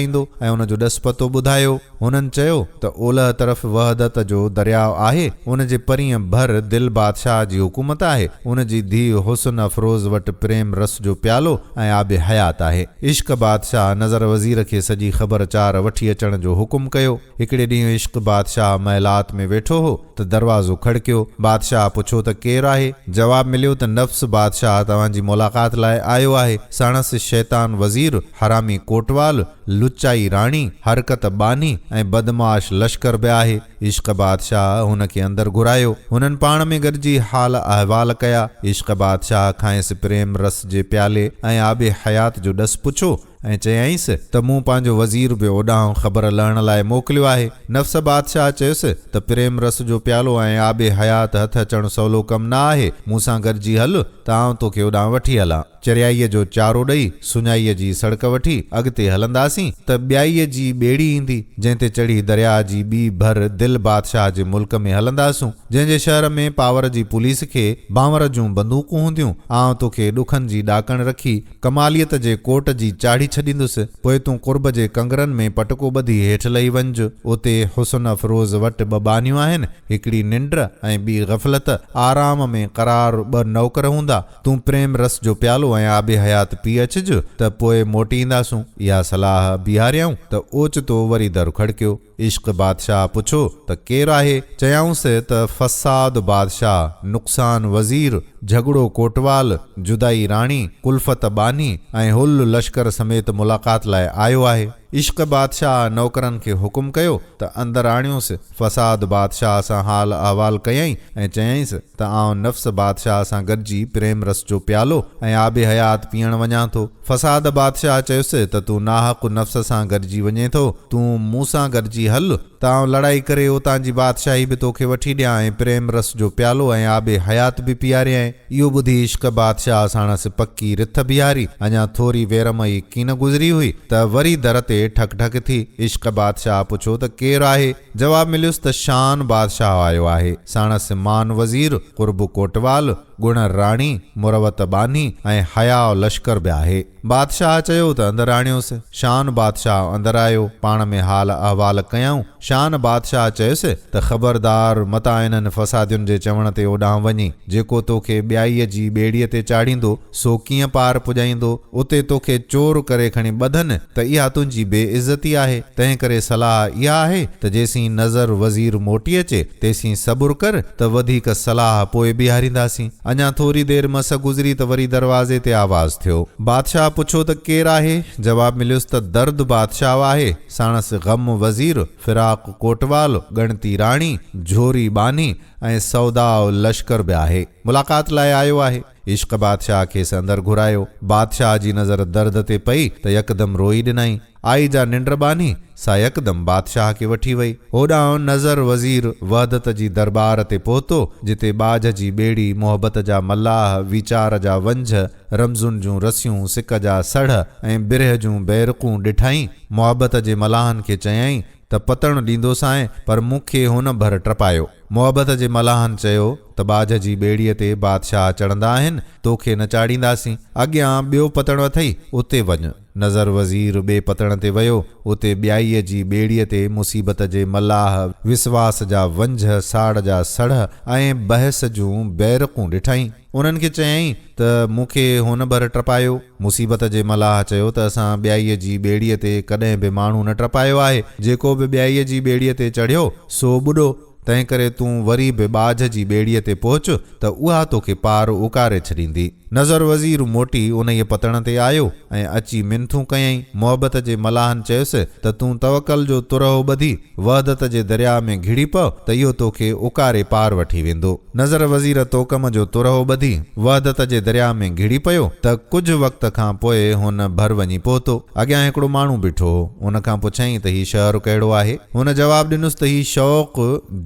ايندو ۽ ان جو ڏس پتو ٻڌايو. هنن چيو ته اولهه طرف وحدت جو درياء آهي، ان جي پرينء ڀر دل بادشاهه جي حڪومت آهي، ان جي ڌيء حسن افروز وٽ پريم رس جو پيالو ۽ آب حيات آهي. عشق بادشاهه نظر وزير کي سڄي خبر چار وٺي اچڻ جو حڪم ڪيو. هڪڙي ڏينهن عشق بادشاهه محلات ۾ ويٺو هو ته دروازو کڙڪيو. بادشاهه پڇيو ته ڪير آهي؟ جواب مليو ته نفس بادشاهه توهان جي ملاقات لاء آيو آهي. ساڻس شيطان وزير، حرامي ڪوٽوال، لچائي راڻي، حرڪت ٻانهي ۽ بدمعاش لشڪر به آهي. عشق بادشاهه هن کي اندر گهرايو. هنن پاڻ ۾ گڏجي حال احوال ڪيا. عشق بادشاهه کانئس پريم رس جي پيالي ۽ آب حيات جو ڏس پڇيو ۽ چيائينس ته مون پنهنجو وزير به اوڏانهن خبر لهڻ لاء موڪليو آهي. نفس بادشاهه چيس ته پريم رس جو پيالو ۽ آب حيات هٿ اچڻ سولو ڪم نه آهي. مون سان گڏجي هل ته آئون توکي اوڏانهن وٺي هلان. چريائيء جو چارو ڏئي، سڃائيء جي سڙڪ وٺي، اڳتي هلنداسين ته ٻيائيء جي ٻيڙي ايندي، جنهن تي چڙهي درياهه جي ٻي ڀر دل بادشاهه جي ملڪ ۾ هلنداسون، جنهن جي شهر ۾ پاور جي پوليس کي بانور جون بندوقون هونديون. آئون توکي ڏکن جي ڏاڪڻ رکي، ڪماليت جي ڪوٽ جي چاڙهي ڇڏيندس، پوء تون قرب جي ڪنگرن ۾ پٽڪو ٻڌي هيٺ لهي وڃج. اتي حسن افروز وٽ ٻه ٻانهيون آهن، هڪڙي ننڊ ۽ ٻي غفلت، آرام ۾ قرار ٻه نوڪر هوندا. تون پريم رس جو پيالو ۽ آب حيات پي اچج ته پوء موٽي اينداسون. اها صلاح بيهاريائون ته اوچتو وري در کڙڪيو. عشق بادشاهه پڇيو ته ڪير آهي؟ چيائونس ته فساد بادشاهه، نقصان وزير، جهڳڙو ڪوٽوال، جدائي راڻي، ڪلفت ٻانهي ۽ هل لشڪر سميت ملاقات لاء آيو آهي. عشق بادشاهه نوڪرن کي حڪم ڪيو ته اندر آڻيوس. فساد بادشاهه سان حال احوال ڪيائين ۽ چيائينس ته آئون نفس بادشاهه سان گڏجي پريم رس جو پيالو ۽ آب حيات پيئڻ وڃان ٿو. فساد بادشاهه چيس ته تون ناحق نفس سان گڏجي وڃين ٿو، تون مون سان گڏجي هل ته آئون لڙائي ڪري اتان جي بادشاهي به توکي وٺي ڏيان ۽ پريم رس جو پيالو ۽ آب حيات به پياريانء. اهو ٻڌي عشق بادشاهه ساڻس پڪي رٿ بيهاري. اڃا ٿوري ويرم ئي ڪين گذري هئي ته وري در تي ٺڪ ٺڪ ٿي. عشق بادشاهه پڇيو ته ڪير آهي؟ جواب مليس ته شان بادشاهه آيو آهي. ساڻس مان وزير، قرب ڪوٽوال، ڳڻ راڻي، مروت ٻانهي ۽ حياء لشڪر به آهي. بادشاهه چيو ته اندر آڻيوس. شان بادشاهه اندر آيو. پاڻ ۾ حال احوال ڪيائون. شان بادشاهه چيس ته خبردار متان انهن فسادين جي چوڻ تي اوڏانهن وڃين، جيڪو توکي ٻيائيء جي ٻيڙيء تي چاڙهيندو، سو ڪيئن پار پڄائيندو؟ اتي توکي چور ڪري کڻي ٻڌن ته اها تنهنجي بي عزتي آهي، تنهنڪري صلاح اها آهي ته جيسين نظر وزير موٽي اچي، تيسين صبر ڪر ته وڌيڪ صلاح پوء بيهارينداسين. اڃا ٿوري دير مس گذري ته وري دروازي تي آواز ٿيو. بادشاهه پڇيو ته ڪير آهي؟ جواب مليس ته درد بادشاهه آهي. ساڻس غم وزير، فراق ڪوٽوال، ڳڻتي راڻي، جهوري ٻانهي ۽ سوداء لشڪر به آهي. ملاقات لاء آيو آهي. عشق بادشاهه کيس اندر گهرايو. بادشاهه جي نظر درد تي پئي ته يڪدم روئي ڏنائين. آئي جا ننڊ ٻانهي، سا يڪدم بادشاهه کي وٺي وئي. هوڏانهن نظر وزير وحدت جي درٻار تي پهتو، جتي ٻاجهه جي ٻيڙي، محبت جا ملاح، ويچار جا ونجهه، رمزن جون رسيون، سڪ جا سڙهه ۽ برهه جون بيرقون ڏٺائين. محبت جي ملاحن کي چيائين ته پتڻ ڏيندوسانء، پر مون کي هن ڀر ٽپايو. محبت جي ملاحن چيو ته ٻاجهه جي ٻيڙيء تي بادشاهه چڙهندا آهن، تو کي نه چاڙهينداسين. اڳيان ٻيو پتڻ اٿئي، اتي وڃ. نظر وزير ٻئي پتڻ تي ويو. اتي ٻيائيء جي ٻيڙيء تي مصيبت جي ملاح، وسواس جا ونجهه، ساڙ جا سڙهه ۽ بحث جون بيرقون ڏٺائين. انهن کي چيائين ته مون کي هن ڀر ٽپايو. مصيبت جي ملاح چيو ته اسان ٻيائيء جي ٻيڙيء تي ڪڏهن به ماڻهو نه ٽپايو آهي. جيڪو به ٻيائيء جي ٻيڙيء تي چڙهيو، سو ٻڏو. تنهنڪري تون وري به ٻاجهه جي ٻيڙيء تي پهچ ته اها توکي پار اڪاري ڇڏيندي. نظر وزير موٽي انهيء پتڻ تي آيو ۽ اچي منٿون ڪيائين. محبت جي ملاحن چيس ته تون توڪل جو ترهو ٻڌي وحدت جي درياء ۾ گهڙي پؤ ته اهو توکي اڪاري پار وٺي ويندو. نظر وزير توڪم جو ترهو ٻڌي وحدت جي درياء ۾ گهڙي پيو ته ڪجهه وقت کان پوء هن ڀر وڃي پهتو. اڳيان هڪڙو ماڻهو بيٺو هو. ان کان پڇيائين ته هي شهر ڪهڙو آهي؟ هن جواب ڏنس ته هي شوق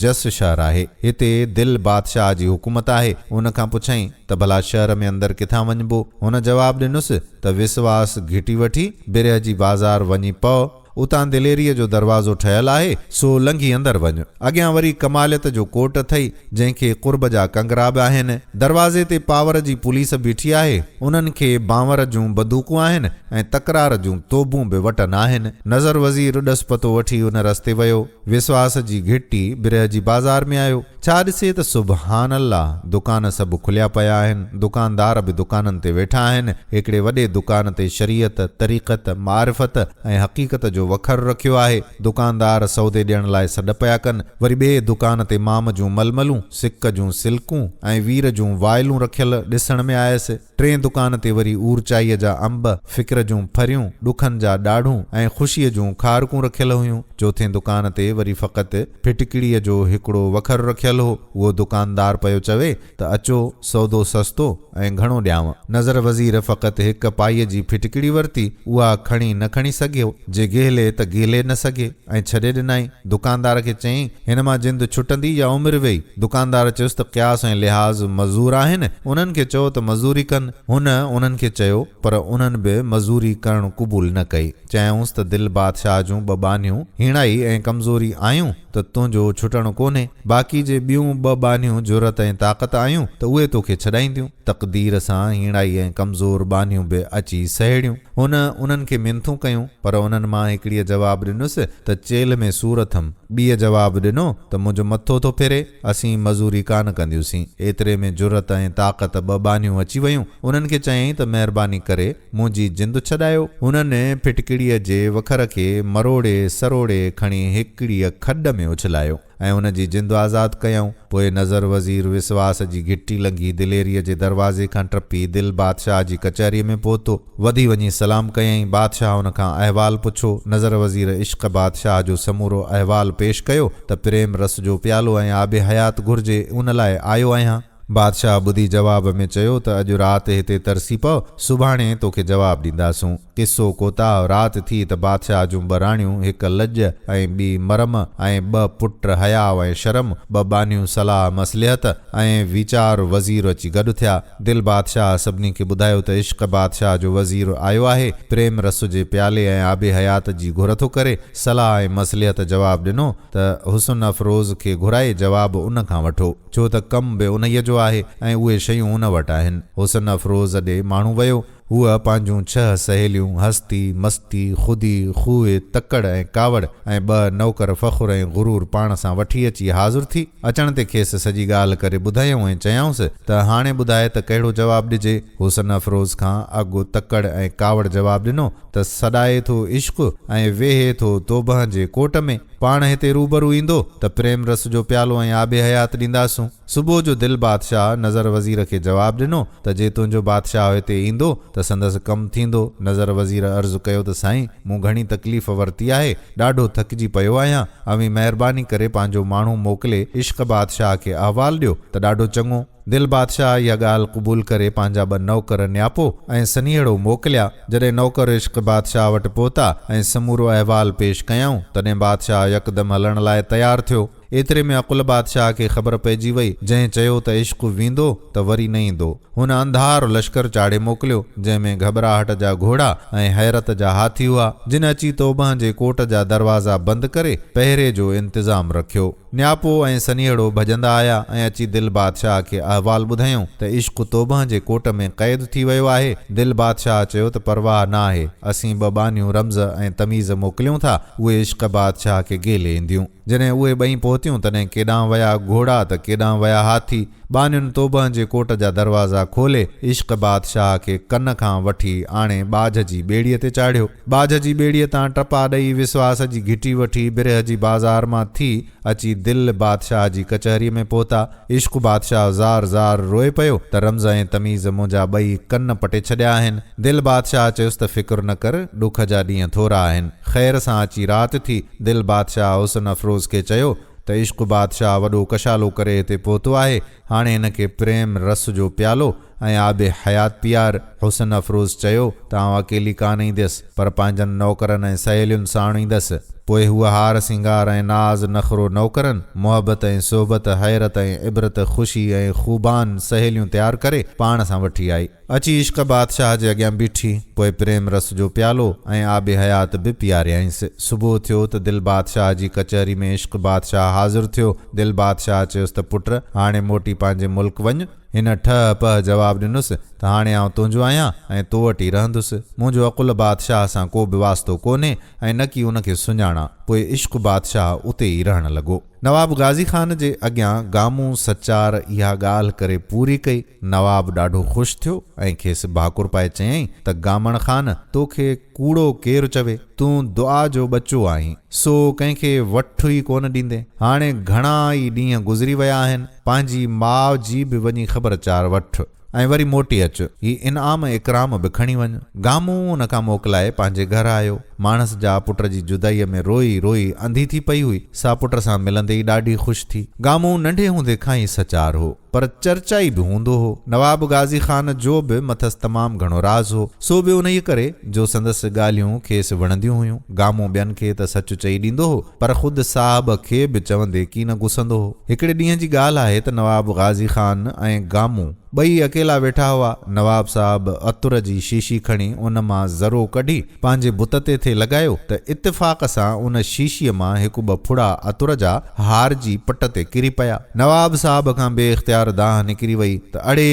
جس شهر آهي. هتي دل بادشاهه جي حڪومت آهي. ان کان پڇيائين ته ڀلا شهر ۾ اندر ڪٿان وڃبو؟ هن جواب ڏنس ته وسواس گهٽي وٺي برهه جي بازار وڃي پؤ. اتان دليريء جو دروازو ٺهيل آهي، سو لنگهي اندر وڃ. اڳيان وري ڪماليت جو ڪوٽ اٿئي، جنهن کي قرب جا ڪنگرا به آهن. دروازي تي پاور جي پوليس بيٺي آهي. انهن کي بانور جون بندوقون آهن ۽ تڪرار جون توبون به وٽن آهن. نظر وزير ڏس پتو وٺي ان رستي ويو. وسواس جي گهٽي برهه جي بازار ۾ آيو. ڇا ڏسي ته سبحان الله! دڪان سڀ کليا پيا آهن. دڪاندار به دڪانن تي ويٺا آهن. هڪڙي وڏي دڪان تي شريعت، طريقت، معرفت ۽ حقيقت جو وکر رکيو آهي. دڪاندار سودي ڏيڻ لاء سڏ پيا ڪن. وري ٻئي دڪان تي مام جون ململون، سڪ جون سلڪون ۽ وير جون وائلون رکيل ڏسڻ ۾ آيس. ٽئين دڪان تي وري اورچائيء جا انب، فڪر جون ڦريون، ڏکن جا ڏاڙهون ۽ خوشيء جون کارڪون رکيل هيون. چوٿين دڪان تي وري فقط ڦٽڪڙيء جو هڪڙو وکر رکيل هو. اهو دڪاندار پيو چوي ته اچو، سودو سستو ۽ گهڻو ڏيانء. نظر وزير فقط هڪ پائيء جي ڦٽڪڙي ورتي، اها کڻي نه کڻي سگهيو، جي گهلي ته گهلي نه سگهي ۽ ڇڏي ڏنائين. دڪاندار کي چيائين، هن مان جند ڇٽندي يا عمر ويئي؟ دڪاندار چيس ته قياس ۽ لحاظ مزور آهن، انهن کي چئو ته مزوري ڪن. هن انهن کي چيو، پر انهن به مزوري ڪرڻ قبول نه ڪئي. چيائونس ته دل بادشاهه جون ٻه ٻانهيون هيڻائي ۽ ڪمزوري آيون ته تنهنجو ڇٽڻ ڪونهي، باقي جي ٻيون ٻه ٻانهيون جرئت ۽ طاقت آيون ته اهي توکي ڇڏائينديون. تقدير سان هيڻائي ۽ ڪمزور ٻانهيون به اچي سهيڙيون. هن انهن کي منٿون ڪيون، پر انهن مان هڪڙيء جواب ڏنس ته چيلهه ۾ سور اٿم. ٻيء جواب ڏنو ته منهنجو مٿو ٿو ڦري، اسين مزوري ڪانه ڪنديونسين. ايتري ۾ جرئت ۽ طاقت ٻه ٻانهيون اچي ويون. انهن کي چيائين ته مهرباني ڪري منهنجي جند ڇڏايو. هنن ڦٽڪڙيء جي وکر کي مروڙي سروڙي کڻي هڪڙيء کڏ ۾ اڇلايو. ۽ ان جي جند آزاد ڪيائون. پوء نظر وزير وسواس جي گهٽي لنگهي دليريء جي دروازي کان ٽپي دل بادشاهه جي ڪچهريء ۾ پهتو. وڌي وڃي سلام ڪيائين. بادشاهه ان کان احوال پڇيو. نظر وزير عشق بادشاهه جو سمورو احوال پيش ڪيو ته پريم رس جو پيالو ۽ آب حيات گهرجي، ان لاء آيو آهيان. بادشاهه ٻڌي جواب ۾ چيو ته اڄ رات هتي ترسي پؤ، سڀاڻي توکي جواب ڏينداسون. قصو ڪوتاهه، رات ٿي ته بادشاهه جون ٻه راڻيون، هڪ لڄ ۽ ٻي مرم ۽ ٻه پٽ حياء ۽ شرم، ٻه ٻانهيون صلاح مصلحت ۽ ويچار وزير اچي گڏ ٿيا. دل بادشاهه سڀني کي ٻڌايو ته عشق بادشاهه جو وزير آيو آهي، پريم رس جي پيالي ۽ آب حيات جي گهر ٿو ڪري. صلاح ۽ مصلحت جواب ڏنو ته حسن افروز کي گهرائي جواب ان کان وٺو. ڇو ته ڪم به انهيء جو آهي ۽ اهي شيون ان وٽ آهن. حسن افروز ڏي ماڻهو ويو. هوء پنهنجون ڇهه سهيليون، هستي، مستي، خودي، خوء، تڪڙ ۽ ڪاوڙ ۽ ٻه نوڪر فخر ۽ غرور پاڻ سان وٺي اچي حاضر ٿي. اچڻ تي کيس سڄي ڳالهه ڪري ٻڌايائون ۽ چيائونس ته هاڻي ٻڌاء ته ڪهڙو جواب ڏجي؟ حسن افروز کان اڳ تڪڙ ۽ ڪاوڙ جواب ڏنو ته سڏائي ٿو عشق ۽ ويهي ٿو توبهن جي ڪوٽ ۾. پاڻ هتي روبرو ايندو ته پريم رس جو پيالو ۽ آب حيات ڏينداسون. صبح جو دل بادشاهه نظر وزير کي جواب ڏنو ته جي تنهنجو بادشاهه هتي ايندو ته سندس ڪم ٿيندو. نظر وزير عرض ڪيو ته سائين مون گهڻي تڪليف ورتي آهي، ڏاڍو ٿڪجي پيو آهيان، اوهين مهرباني ڪري پنهنجو ماڻهو موڪلي عشق بادشاهه کي احوال ڏيو ته ڏاڍو چڱو. دل بادشاهه اها ڳالهه قبول ڪري پنهنجا ٻه نوڪر نياپو ۽ سنيهڙو موڪليا. جڏهن نوڪر عشق بادشاهه وٽ پهتا ۽ سمورو احوال پيش ڪيائون، تڏهن بادشاهه يڪدم هلڻ لاء تيار ٿيو. ايتري ۾ عقل بادشاهه کي خبر پئجي وئي، جنهن چيو ته عشق ويندو ته وري نه ايندو. هن انڌار لشڪر چاڙهي موڪليو، جنهن ۾ گهٻراهٽ جا گهوڙا ۽ حيرت جا هاٿي هئا، جن اچي توبهن جي ڪوٽ جا دروازا بند ڪري پهري جو انتظام رکيو. نياپو ۽ سنيهڙو ڀڄندا آيا ۽ اچي دل بادشاهه کي احوال ٻڌايائون ته عشق توبهن جي ڪوٽ ۾ قيد ٿي ويو آهي. دل بادشاهه چيو ته پرواهه نه آهي، اسين ٻه ٻانهيون رمز ۽ تميز موڪليون ٿا، اهي عشق بادشاهه کي گهلي اينديون. جڏهن اهي ٻئي پهتا. پهتيون، تڏهن ڪيڏانهن ويا گهوڙا ته ڪيڏانهن ويا هاٿي. ٻانهين توبهن جي ڪوٽ جا دروازا کولي، عشق بادشاهه کي ڪن کان وٺي آڻي ٻاجهه جي ٻيڙيء تي چاڙهيو. ٻاجهه جي ٻيڙيء تان ٽپا ڏئي، وسواس جي گهٽي وٺي، برهه جي بازار مان ٿي، اچي دل بادشاهه جي ڪچهريء ۾ پهتا. عشق بادشاهه زار زار روئي پيو ته رمز ۽ تميز منهنجا ٻئي ڪن پٽي ڇڏيا آهن. دل بادشاهه چيس ته فڪر نه ڪر، ڏک جا ڏينهن ٿورا آهن. خير سان اچي رات ٿي. دل بادشاهه حسن افروز کي چيو ته عشق بادشاهه وڏو ڪشالو ڪري هتي پهتو آهي، هاڻي هن کي پريم رس جو پيالو ۽ آب حيات پيار. حسن افروز چيو ته آئون اڪيلي ڪانه اينديس، پر پنهنجن نوڪرن ۽ سهيلين ساڻ ايندس. پوء هوء هار سينگار ۽ ناز نخرو نوڪرن، محبت ۽ صحبت، حيرت ۽ عبرت، خوشي ۽ خوبان سهيليون تيار ڪري پاڻ سان وٺي آئي. اچي عشق بادشاهه جي اڳيان بيٺي. پوء پريم رس جو پيالو ۽ آب حيات به پياريائينس. صبح ٿيو ته دل بادشاهه جي ڪچهري ۾ عشق بادشاهه حاضر ٿيو. دل بادشاهه چيس ته پٽ، هاڻي موٽي پنهنجي ملڪ وڃ. هن ٺهه پهه جواب ڏنس ته هاڻي آئون تنهنجو آهيان ۽ تو وٽ ئي رهندس. منهنجو عقل بادشاهه سان ڪو به واسطو ڪونهي ۽ نڪي ان کي سڃاڻان. پوء عشق بادشاهه اتي ئي رهڻ لڳو. نواب غازي خان جي اڳيان گامون سچار اها ڳالهه ڪري پوري ڪئي. نواب ڏاڍو خوش ٿيو ۽ کيس ڀاڪر پائي چيائين ته گامڻ خان توکي ڪوڙو ڪير چوي؟ تون دعا جو ٻچو آهين، سو ڪنهن کي وٺ ئي ڪونه ڏيندين. هاڻي گهڻا ئي ڏينهن گذري ويا آهن، پنهنجي ماء جي به وڃي خبر چار وٺ ۽ وري موٽي اچ. هي انعام اڪرام به کڻي وڃ. گامون ان کان موڪلائي پنهنجي گهر آيو. ماڻس جا پٽ جي جدائيء ۾ روئي روئي انڌي ٿي پئي هئي، سا پٽ سان ملندي ئي ڏاڍي خوش ٿي. گامون ننڍي هوندي کان ئي سچار هو. پر چرچائي به هوندو هو. نواب غازي خان جو به مٿس تمام گهڻو راز هو، سو به انهيء ڪري جو سندس ڳالهيون کيس وڻنديون هيون. گامون ٻين کي ته سچ چئي ڏيندو هو، پر خود صاحب کي به چوندي ڪين گسندو هو. هڪڙي ڏينهن جي ڳالهه آهي ته نواب غازي خان ۽ گامون ٻئي اڪيلا ويٺا هئا. نواب صاحب عطر جي شيشي کڻي ان مان ذرو ڪڍي پنهنجي بت تي ٿي لڳايو ته اتفاق سان ان شيشيء مان هڪ ٻه ڦڙا عطر جا هارجي پٽ تي ڪري پيا. نواب صاحب کان بي اختيار دانهن نڪري وئي ته اڙي!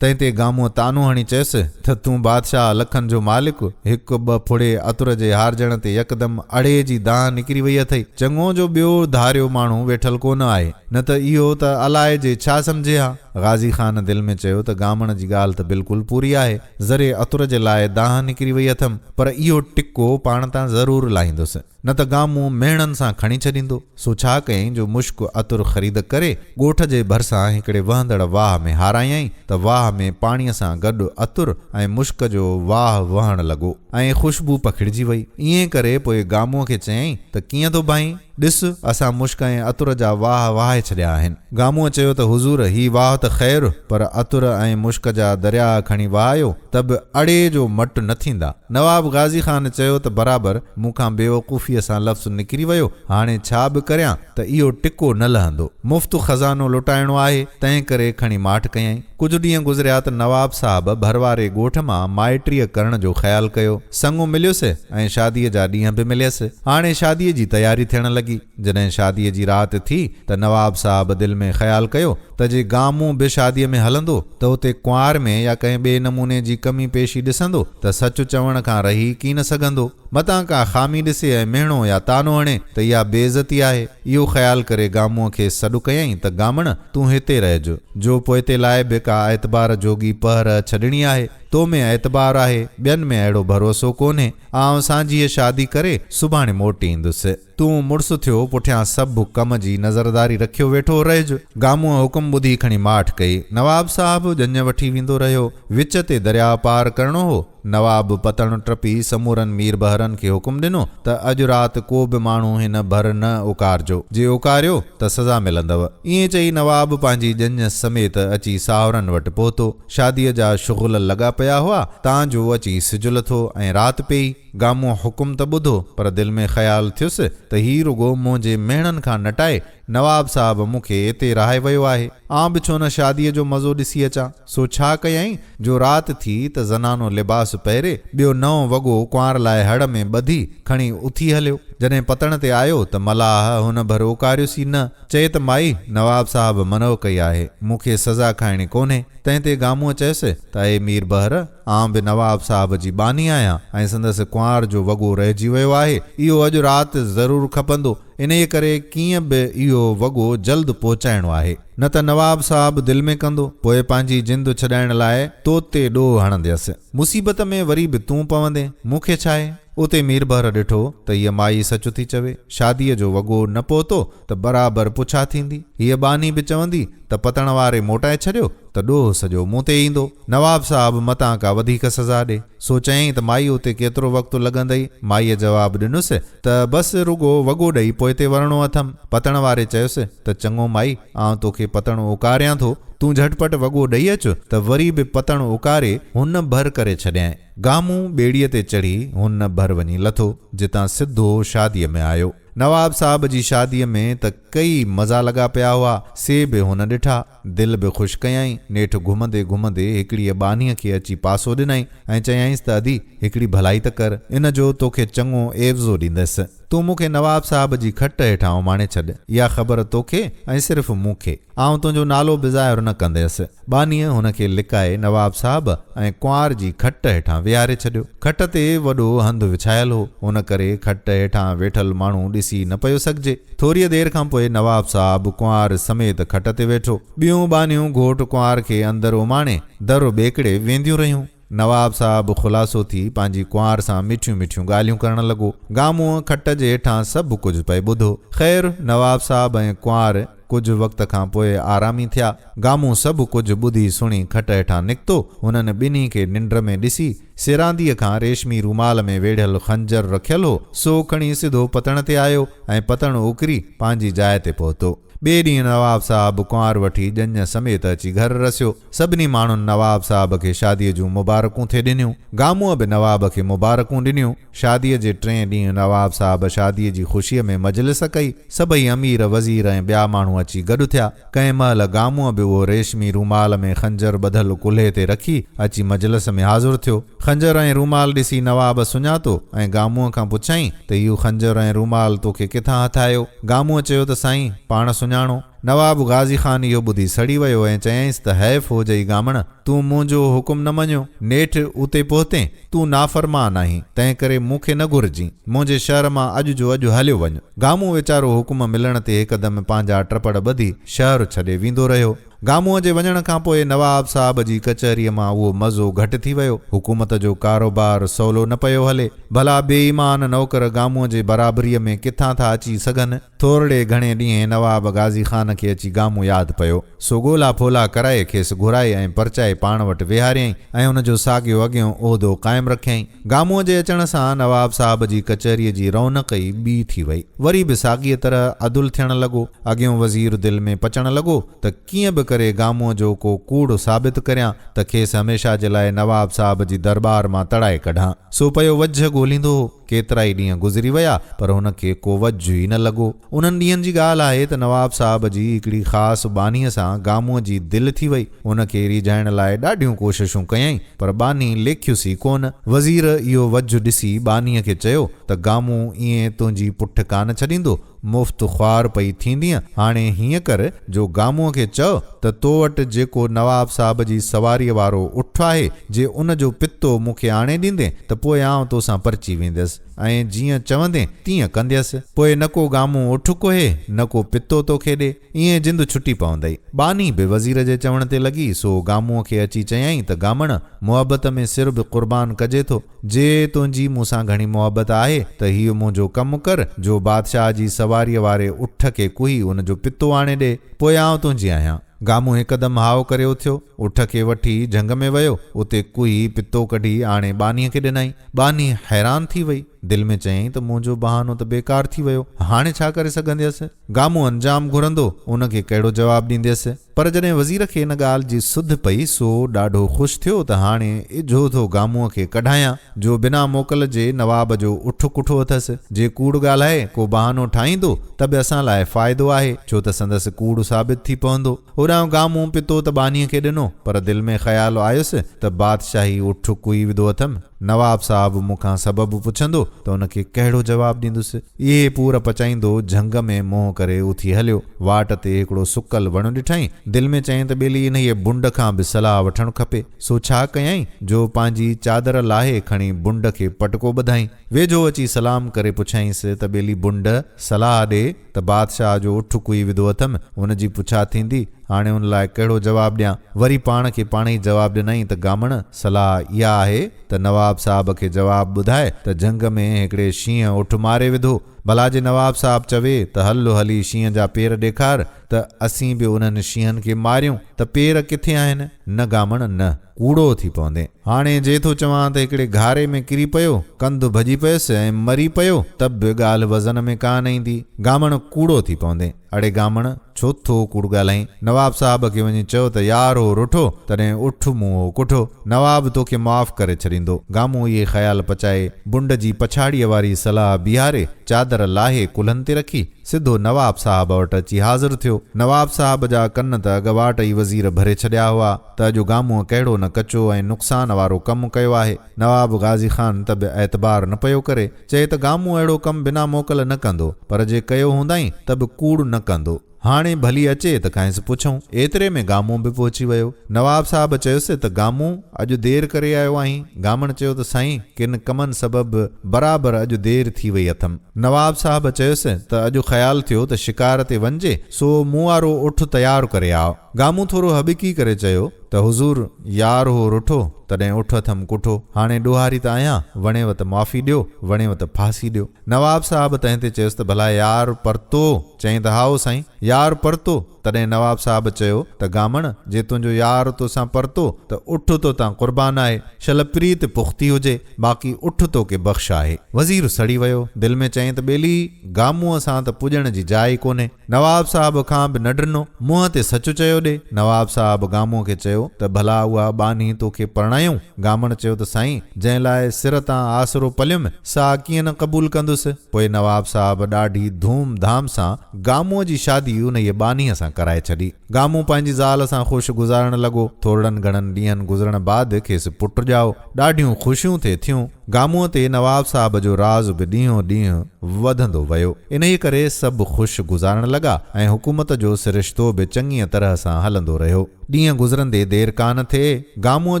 تنهن تي گامونء طعنو هڻي چيس ته تون بادشاهه لکن جو مالڪ، هڪ ٻه ڦڙي عطر جي هارجڻ تي يڪدم اڙي جي دانهن نڪري وئي اٿئي. چڱو جو ٻيو ڌاريو ماڻهو ويٺل ڪونه آهي، نه ته اهو ته الائجي ڇا سمجهي ها. غازي خان دل ۾ چيو ته گامڻ جي ڳالهه ته بلڪل پوري آهي. ذري عطر جي لاء دانهن نڪري وئي اٿم، پر اهو ٽڪو پاڻ تان ضرور لاهيندس، نه ته گامون مهڻن سان کڻي ڇڏيندو. سو ڇا ڪيائين جو مشڪ عطر خريد ڪري، ڳوٺ جي ڀرسان هڪڙي وهندڙ واهه ۾ هارايائين ته واهه ۾ پاڻيء سان گڏ عطر ۽ مشڪ جو واهه وهڻ لڳو ۽ خوشبو پکڙجي وئي. ائين ڪري پوء گامونء کي چيائين ته ڪيئن ٿو ڀانئين؟ ڏس، اسان مشڪ ۽ عطر جا واهه وهائي ڇڏيا آهن. گامونء چيو ته حضور، هي واهه ته خير، پر عطر ۽ مشڪ جا درياهه کڻي وهايو ته به اڙي جو مٽ نه ٿيندا. نواب غازي خان چيو ته برابر، مون کان بيوقوفيء سان لفظ نڪري ويو، هاڻي ڇا به ڪريان ته اهو ٽڪو نه لهندو. مفت خزانو لٽائڻو آهي، تنهن ڪري کڻي ماٺ ڪيائين. ڪجهه ڏينهن گذريا ته نواب صاحب ڀرواري ڳوٺ مان مائٽيء ڪرڻ جو خيال ڪيو. سڱ مليس ۽ شاديء جا ڏينهن به مليس. هاڻي شاديء جي تياري ٿيڻ لڳي. جڏهن شاديء جي رات ٿي ته نواب صاحب دل ۾ خيال ڪيو ته جي گامون به شاديء ۾ هلندو ته اتي ڪنوار ۾ يا ڪنهن ٻئي نموني جي ڪمي پيشي ڏسندو ته سچ چوڻ کان رهي ڪين سگهندو. متان ڪا خامي ڏسي ۽ مهڻو يا طعنو هڻي ته اها بي عزتي آهي. اهو خيال ڪري گامونء کي سڏ ڪيائين ته گامڻ! تون هتي رهج، جو پوئتي لاء به ڪا اعتبار جوڳي پهر ڇڏڻي آهي. تو ۾ اعتبار آهي، ٻين ۾ اهڙو ڀروسو ڪونهي. آئون سانجهيء شادي ڪري سڀاڻي موٽي ايندس. تون مڙس ٿيو پٺيان سڀ ڪم جي نظرداري رکيو ويٺو رهج. گامونء حڪم ٻڌي کڻي ماٺ ڪئي. نواب صاحب ڄڃ وٺي ويندو رهيو. وچ تي درياء پار ڪرڻو هو. نواب پتڻ ٽپي سمورن ميربحرن کي حڪم ڏنو ته اڄ رات ڪو به ماڻهو هن ڀر نه اڪارجو، جي اڪاريو ته سزا ملندؤ. ائين چئي نواب پنهنجي ڄڃ سميت اچي ساهورن وٽ پهتو. شاديء جا شغل لڳا پيا هئا، تان جو اچي سج لٿو ۽ رات پيئي. گامون حڪم ته ٻڌو، پر دل ۾ خيال ٿيس ته هي رڳو منهنجي مهڻن کان نٽائي نواب صاحب مون کي اتي رهائي ويو آهي. آئون به ڇو نه شاديء جو مزو ڏسي اچان. سو ڇا ڪيائين جو رات ٿي ته زنانو لباس پهري، ٻيو نئون وڳو ڪنوار لاء هڙ ۾ ٻڌي، کڻي اٿي هليو. جڏهن پتڻ تي آيو ته ملاح هن ڀر اڪاريس ئي نه. چئي ته مائي، نواب صاحب منع ڪئي آهي، مون کي سزا کائڻي ڪونهي. تنهن تي گامونء چيس ته اي ميربحر! آئون به نواب صاحب جي ٻانهي آهيان ۽ سندس ڪنوار جو وڳو رهجي ويو آهي، اهو اڄ رات ضرور کپندو. انهيء ڪري ڪيئن به اهو وڳو جلد پهچائڻو آهي. نه ته نواب صاحب دل ۾ ڪندو، پوء پنهنجي جند ڇڏائڻ لاء تو تي ڏوهه هڻنديس. مصيبت ۾ وري به تون پوندين، مون کي ڇاهي؟ اتي ميربحر ڏٺو ته هيء مائي سچ ٿي چوي. شاديء جو وڳو نه پهتو ته برابر پڇا ٿيندي. هيء ٻانهي به چوندي ته پتڻ واري موٽائي ڇڏيو ته ڏوهه سڄو مون تي ايندو. نواب صاحب متان ڪا وڌيڪ سزا ڏي. سو چيائين ته مائي اتي ڪيترو وقت لڳندئي؟ مائيء جواب ڏنس ته بس رڳو وڳو ڏئي پوئتي ورڻو اٿم. پتڻ واري چيس ته چڱو مائي، آئون توکي پتڻ اڪاريان ٿو، تون جهٽ پٽ وڳو ڏئي اچ ته وري به پتڻ اڪاري هن ڀر ڪري ڇڏيانء. گامون ٻيڙيء تي چڙهي هن ڀر وڃي لٿو، جتان سڌو شاديء ۾ آيو. نواب صاحب جي شاديء ۾ ته ڪيئي مزا لڳا پيا هئا، سي به هن ڏٺا. دل به خوش ڪيائين. نيٺ گهمندي گهمندي هڪڙيء ٻانهيء کي اچي پاسو ڏنائين ۽ چيائينس ته ادي، هڪڙي ڀلائي ته ڪر، ان جو توکي چڱو عيوضو ڏيندس. تون مون کي نواب صاحب جي کٽ هيٺان اماڻي ڇڏ. اها خبر توکي ۽ صرف مون کي. آئون تنهنجو نالو به ظاهر نه ڪنديس. ٻانهيء هن کي لڪائي نواب صاحب ۽ ڪنوار جي کٽ هيٺان ويهاري ڇڏيو. کٽ تي وڏو هنڌ وڇايل هو، ان ڪري کٽ هيٺان ويٺل ماڻهو ڏسي نه پيو سگهجي. ٿوريء دير کان پوء نواب صاحب ڪنوار سميت کٽ تي ويٺو. ٻيون ٻانهيون گهوٽ ڪنوار کي اندر اماڻي در ٻيڪڙي وينديون رهيون. نواب صاحب خلاصو ٿي پنهنجي ڪنوار سان مٺيون مٺيون ڳالهيون ڪرڻ لڳو. گامونء کٽ جي هيٺان سڀ ڪجهه پئي ٻڌو. خير، نواب صاحب ۽ ڪنوار ڪجهه وقت کان پوء آرامي ٿيا. گامون سڀ ڪجهه ٻڌي سڻي کٽ هيٺان نڪتو. هنن ٻنهي کي ننڊ ۾ ڏسي، سيرانديء کان ريشمي رومال ۾ ويڙهيل خنجر رکيل هو، سو کڻي سڌو پتڻ تي آيو ۽ پتڻ اڪري پنهنجي جاء تي پهتو. ٻئي ڏينهن نواب صاحب ڪنوار وٺي ڄڃ سميت اچي گهر رسيو. سڀني ماڻهن نواب صاحب کي شاديء جون مبارڪون ٿي ڏنيون. گامونء به نواب کي مبارڪون ڏنيون. شاديء جي ٽئين ڏينهن نواب صاحب شاديء جي خوشيء ۾ مجلس ڪئي. سڀئي امير، وزير ۽ ٻيا ماڻهو اچي گڏ ٿيا. ڪنهن مهل گامونء به اهو ريشمي رومال ۾ خنجر ٻڌل ڪلهي تي رکي اچي مجلس ۾ حاضر ٿيو. خنجر ۽ رومال ڏسي نواب سڃاتو ۽ گامونء کان پڇيائين ته اهو خنجر ۽ رومال توکي ڪٿان هٿ آيو؟ گامونء چيو ته سائين، پاڻ سڃاڻو. نواب غازي خان اهو ٻڌي سڙي ويو ۽ چيائينس ته حيف هجئي گامڻ، تون منهنجو حڪم نه مڃيو، نيٺ اتي پهتين، تون نافرمان آهين، تنهنڪري مون کي نه گهرجين، منهنجي شهر مان اڄ جو اڄ هليو وڃ. گامون ويچارو حڪم ملڻ تي هڪدم پنهنجا ٽپڙ ٻڌي شهر ڇڏي ويندو رهيو. گامونء جي وڃڻ کان پوء نواب صاحب جي ڪچهريء مان اهو مزو گهٽ ٿي ويو. حڪومت جو ڪاروبار سولو نه پيو هلي. ڀلا بي ايمان نوڪر گامونء جي برابريء ۾ ڪٿان ٿا اچي سگهن؟ ٿورڙي گهڻي ڏينهين نواب غازي خان کي اچي گامون ياد پيو، سو ڳولا ڦولا ڪرائي کيس گهرائي ۽ پرچائي پاڻ وٽ ويهاريائين ۽ ان جو ساڳيو اڳيون عهدو قائم رکيائين. گامونء جي اچڻ سان نواب صاحب جي ڪچهريء جي رونق ئي ٻي ٿي وئي. وري به ساڳيء طرح عدل ٿيڻ لڳو. اڳيون وزير دل ۾ پچڻ لڳو ته ڪيئن به ڪري گامونء جو ڪو ڪوڙ ثابت ڪريان ته کيس هميشه جي لاء نواب صاحب جي درٻار مان تڙائي ڪڍان. سو پيو وجهه ڳوليندو هو. ڪيترائي ڏينهن گذري ويا، پر هن کي ڪو وجهه ئي نه لڳو. انهن ڏينهن جي ڳالهه آهي ته نواب صاحب جي هڪڙي خاص ٻانهيء سان گامونء جي دل ٿي وئي. ان کي ريجهائڻ لاء ڏاڍيون ڪوششون ڪيائين، پر ٻانهي ليکيس ئي ڪونه. وزير اهو وجهه ڏسي ٻانهيء کي چيو ته گامون ائين تنهنجي پٺ ڪانه ڇڏيندو، مفت خوار پئي ٿيندينء، هاڻي هيئن ڪر جو گامونء کي چئو ته تو وٽ جيڪو نواب صاحب جي سواريء وارو اٺ آهي، جي ان جو پتو مون کي آڻي ڏيندين ته پوء آئون توسان پرچي وينديس ۽ جيئن چوندين تيئن ڪنديس. پوء نه ڪو گامون اٺ ڪهي، نه ڪو پتو توکي ڏي. ائين جند ڇٽي پوندئي. ٻانهي به وزير جي چوڻ تي لڳي، سو گامونء کي اچي چيائين ته گامڻ، محبت ۾ سر به قربان ڪجي ٿو. جي تنهنجي مون سان گهڻي محبت آهي ته هيء منهنجو ڪم ڪر، جو بادشاهه جي سواريء واري اٺ کي ڪهي ان جو پتو آڻي ڏي، پوء آئون تنهنجي آهيان. گامون هڪدم هائو ڪري اٿيو. اٺ کي وٺي جهنگ ۾ ويو. اتي ڪهي پتو ڪڍي آڻي ٻانهيء کي ڏنائين. ٻانهي حيران ٿي وئي. دل ۾ چيائين ته منهنجو بهانو ته بيڪار ٿي ويو. هاڻي ڇا ڪري سگهنديس؟ گامون انجام گهرندو، ان کي ڪهڙو جواب ڏينديس؟ پر جڏهن وزير کي ان ڳالهه جي سڌ پئي، سو ڏاڍو خوش ٿيو ته هاڻي اجهو ٿو گامونء کي ڪڍايان، جو بنا موڪل جي نواب جو اٺ ڪٺو اٿس. جي ڪوڙ ڳالهائي ڪو بهانو ٺاهيندو ته به اسان لاء فائدو آهي، ڇو ته سندس ڪوڙ ثابت ٿي پوندو. هوڏانهن گامون پتو ته ٻانهيء کي ڏنو، پر دل ۾ خيال آيس ته بادشاهي اٺ ڪهي وڌو اٿم، نواب صاحب مون کان سبب پڇندو. ته ان کي ڪهڙو جواب ڏيندس؟ اهي پور پچائيندو جهنگ ۾ منهن ڪري اٿي هليو. واٽ تي هڪڙو سڪل وڻ ڏٺائين. دل ۾ چيائين ته ٻيلي انهيء بنڊ کان به صلاح وٺڻ کپي. سو ڇا ڪيائين جو پنهنجي چادر لاهي کڻي بنڊ کي پٽڪو ٻڌائين. ويجهو اچي سلام ڪري پڇيائينس ته ٻيلي بنڊ، صلاح ڏي ته بادشاهه جو اٺ ڪهي وڌو اٿم، ان جي پڇا ٿيندي، هاڻي ان لاء ڪهڙو جواب ڏيان؟ وري پاڻ کي پاڻهي جواب ڏنائين ته گامڻ، صلاح اها آهي ته نواب صاحب کي جواب ٻڌاء ته جهنگ ۾ هڪڙي شينهن اٺ ماري وڌو. ڀلا جي نواب صاحب چوي ته هل هلي شينهن جا پير ڏيکار ته اسين به انهن شينهن کي ماريون ته پير ڪٿي آهن؟ نه گامڻ نه، ڪوڙو ٿي پوندين. هاڻي جي ٿو چوان ته هڪڙي گهاري ۾ ڪري پيو، ڪنڌ ڀڄي پيس ۽ مري پيو ته به ڳالهه وزن ۾ ڪانه ايندي. گامڻ ڪوڙو ٿي پوندين. اڙي گامڻ، ڇو ٿو ڪوڙ ڳالهائين؟ نواب صاحب کي وڃي چئو ته يار هو رٺو، تڏهن اٺ مون هو ڪٺو. نواب توکي معاف ڪري ڇڏيندو. گامون اهي خيال پچائي، بنڊ جي پڇاڙيء واري صلاح بيهاري، چادر لاهي ڪلهن تي رکي، سڌو نواب صاحب وٽ اچي حاضر ٿيو. نواب صاحب جا ڪن ته اڳواٽ ئي وزير ڀري ڇڏيا هئا ته اڄ گامونء ڪهڙو نه ڪچو ۽ نقصان وارو ڪم ڪيو آهي. نواب غازي خان ته به اعتبار نه پيو ڪري. چئي ته گامون اهڙو ڪم بنا موڪل نه ڪندو، پر جي ڪيو هوندائين ته به ڪوڙ نه ڪندو. هاڻي ڀلي اچي ته کانئس پڇون. ايتري ۾ گامون به پهچي ويو. نواب صاحب چيس ته گامون، اڄ دير ڪري آيو آهين؟ گامڻ چيو ته سائين، ڪن ڪمن سبب برابر اڄ دير ٿي وئي اٿم. نواب صاحب چيس ته اڄ خيال ٿيو ته شڪار تي وڃجي، سو مون وارو اٺ تيار ڪري آء. گامون ٿورو هٻڪي ڪري چيو ته حضور، يار هو رٺو، تڏهن اٺ اٿم ڪٺو. هاڻي ڏوهاري ته آهيان، وڻيو ته معافي ڏيو، وڻيو ته ڦاسي ڏيو. نواب صاحب تنهن تي چيس ته ڀلا يار پرتو؟ چيائين ته هائو سائين، يار پرتو. تڏهن نواب صاحب چيو ته گامڻ، جي تنهنجو يار توسان پرتو ته اٺ توتان قربان آهي، شل پريت پختي هجي، باقي اٺ توکي بخش آهي. وزير سڙي ويو، دل ۾ چيائين ته ٻيلي، گامونء سان ته پڄڻ جي جاء ئي ڪونهي. نواب صاحب کان به نه ڊنو، منهن تي سچ چيو ڏي. نواب صاحب گامونء کي چيو ته ڀلا اها ٻانهي توکي پرڻايون؟ گامڻ چيو ته سائين، جنهن لاء سر تان آسرو پليم، سا ڪيئن نه قبول ڪندس. پوء نواب صاحب ڏاڍي ڌوم ڌام سان گامونء جي شادي انهيء ٻانهيء سان ڪرائي ڇڏي. گامون پنهنجي زال سان خوش گذارڻ لڳو. ٿورڙن گهڻن ڏينهن گذرڻ بعد کيس پٽ ڄائو. ڏاڍيون خوشيون ٿي ٿيون. گامونء تي نواب صاحب جو راز به ڏينهون ڏينهن وڌندو ويو. انهيء ڪري سڀ خوش گذارڻ لڳا ۽ حڪومت جو سرشتو به چڱيء طرح سان هلندو رهيو. ڏينهن گذرندي دير ڪانه ٿي، گامونء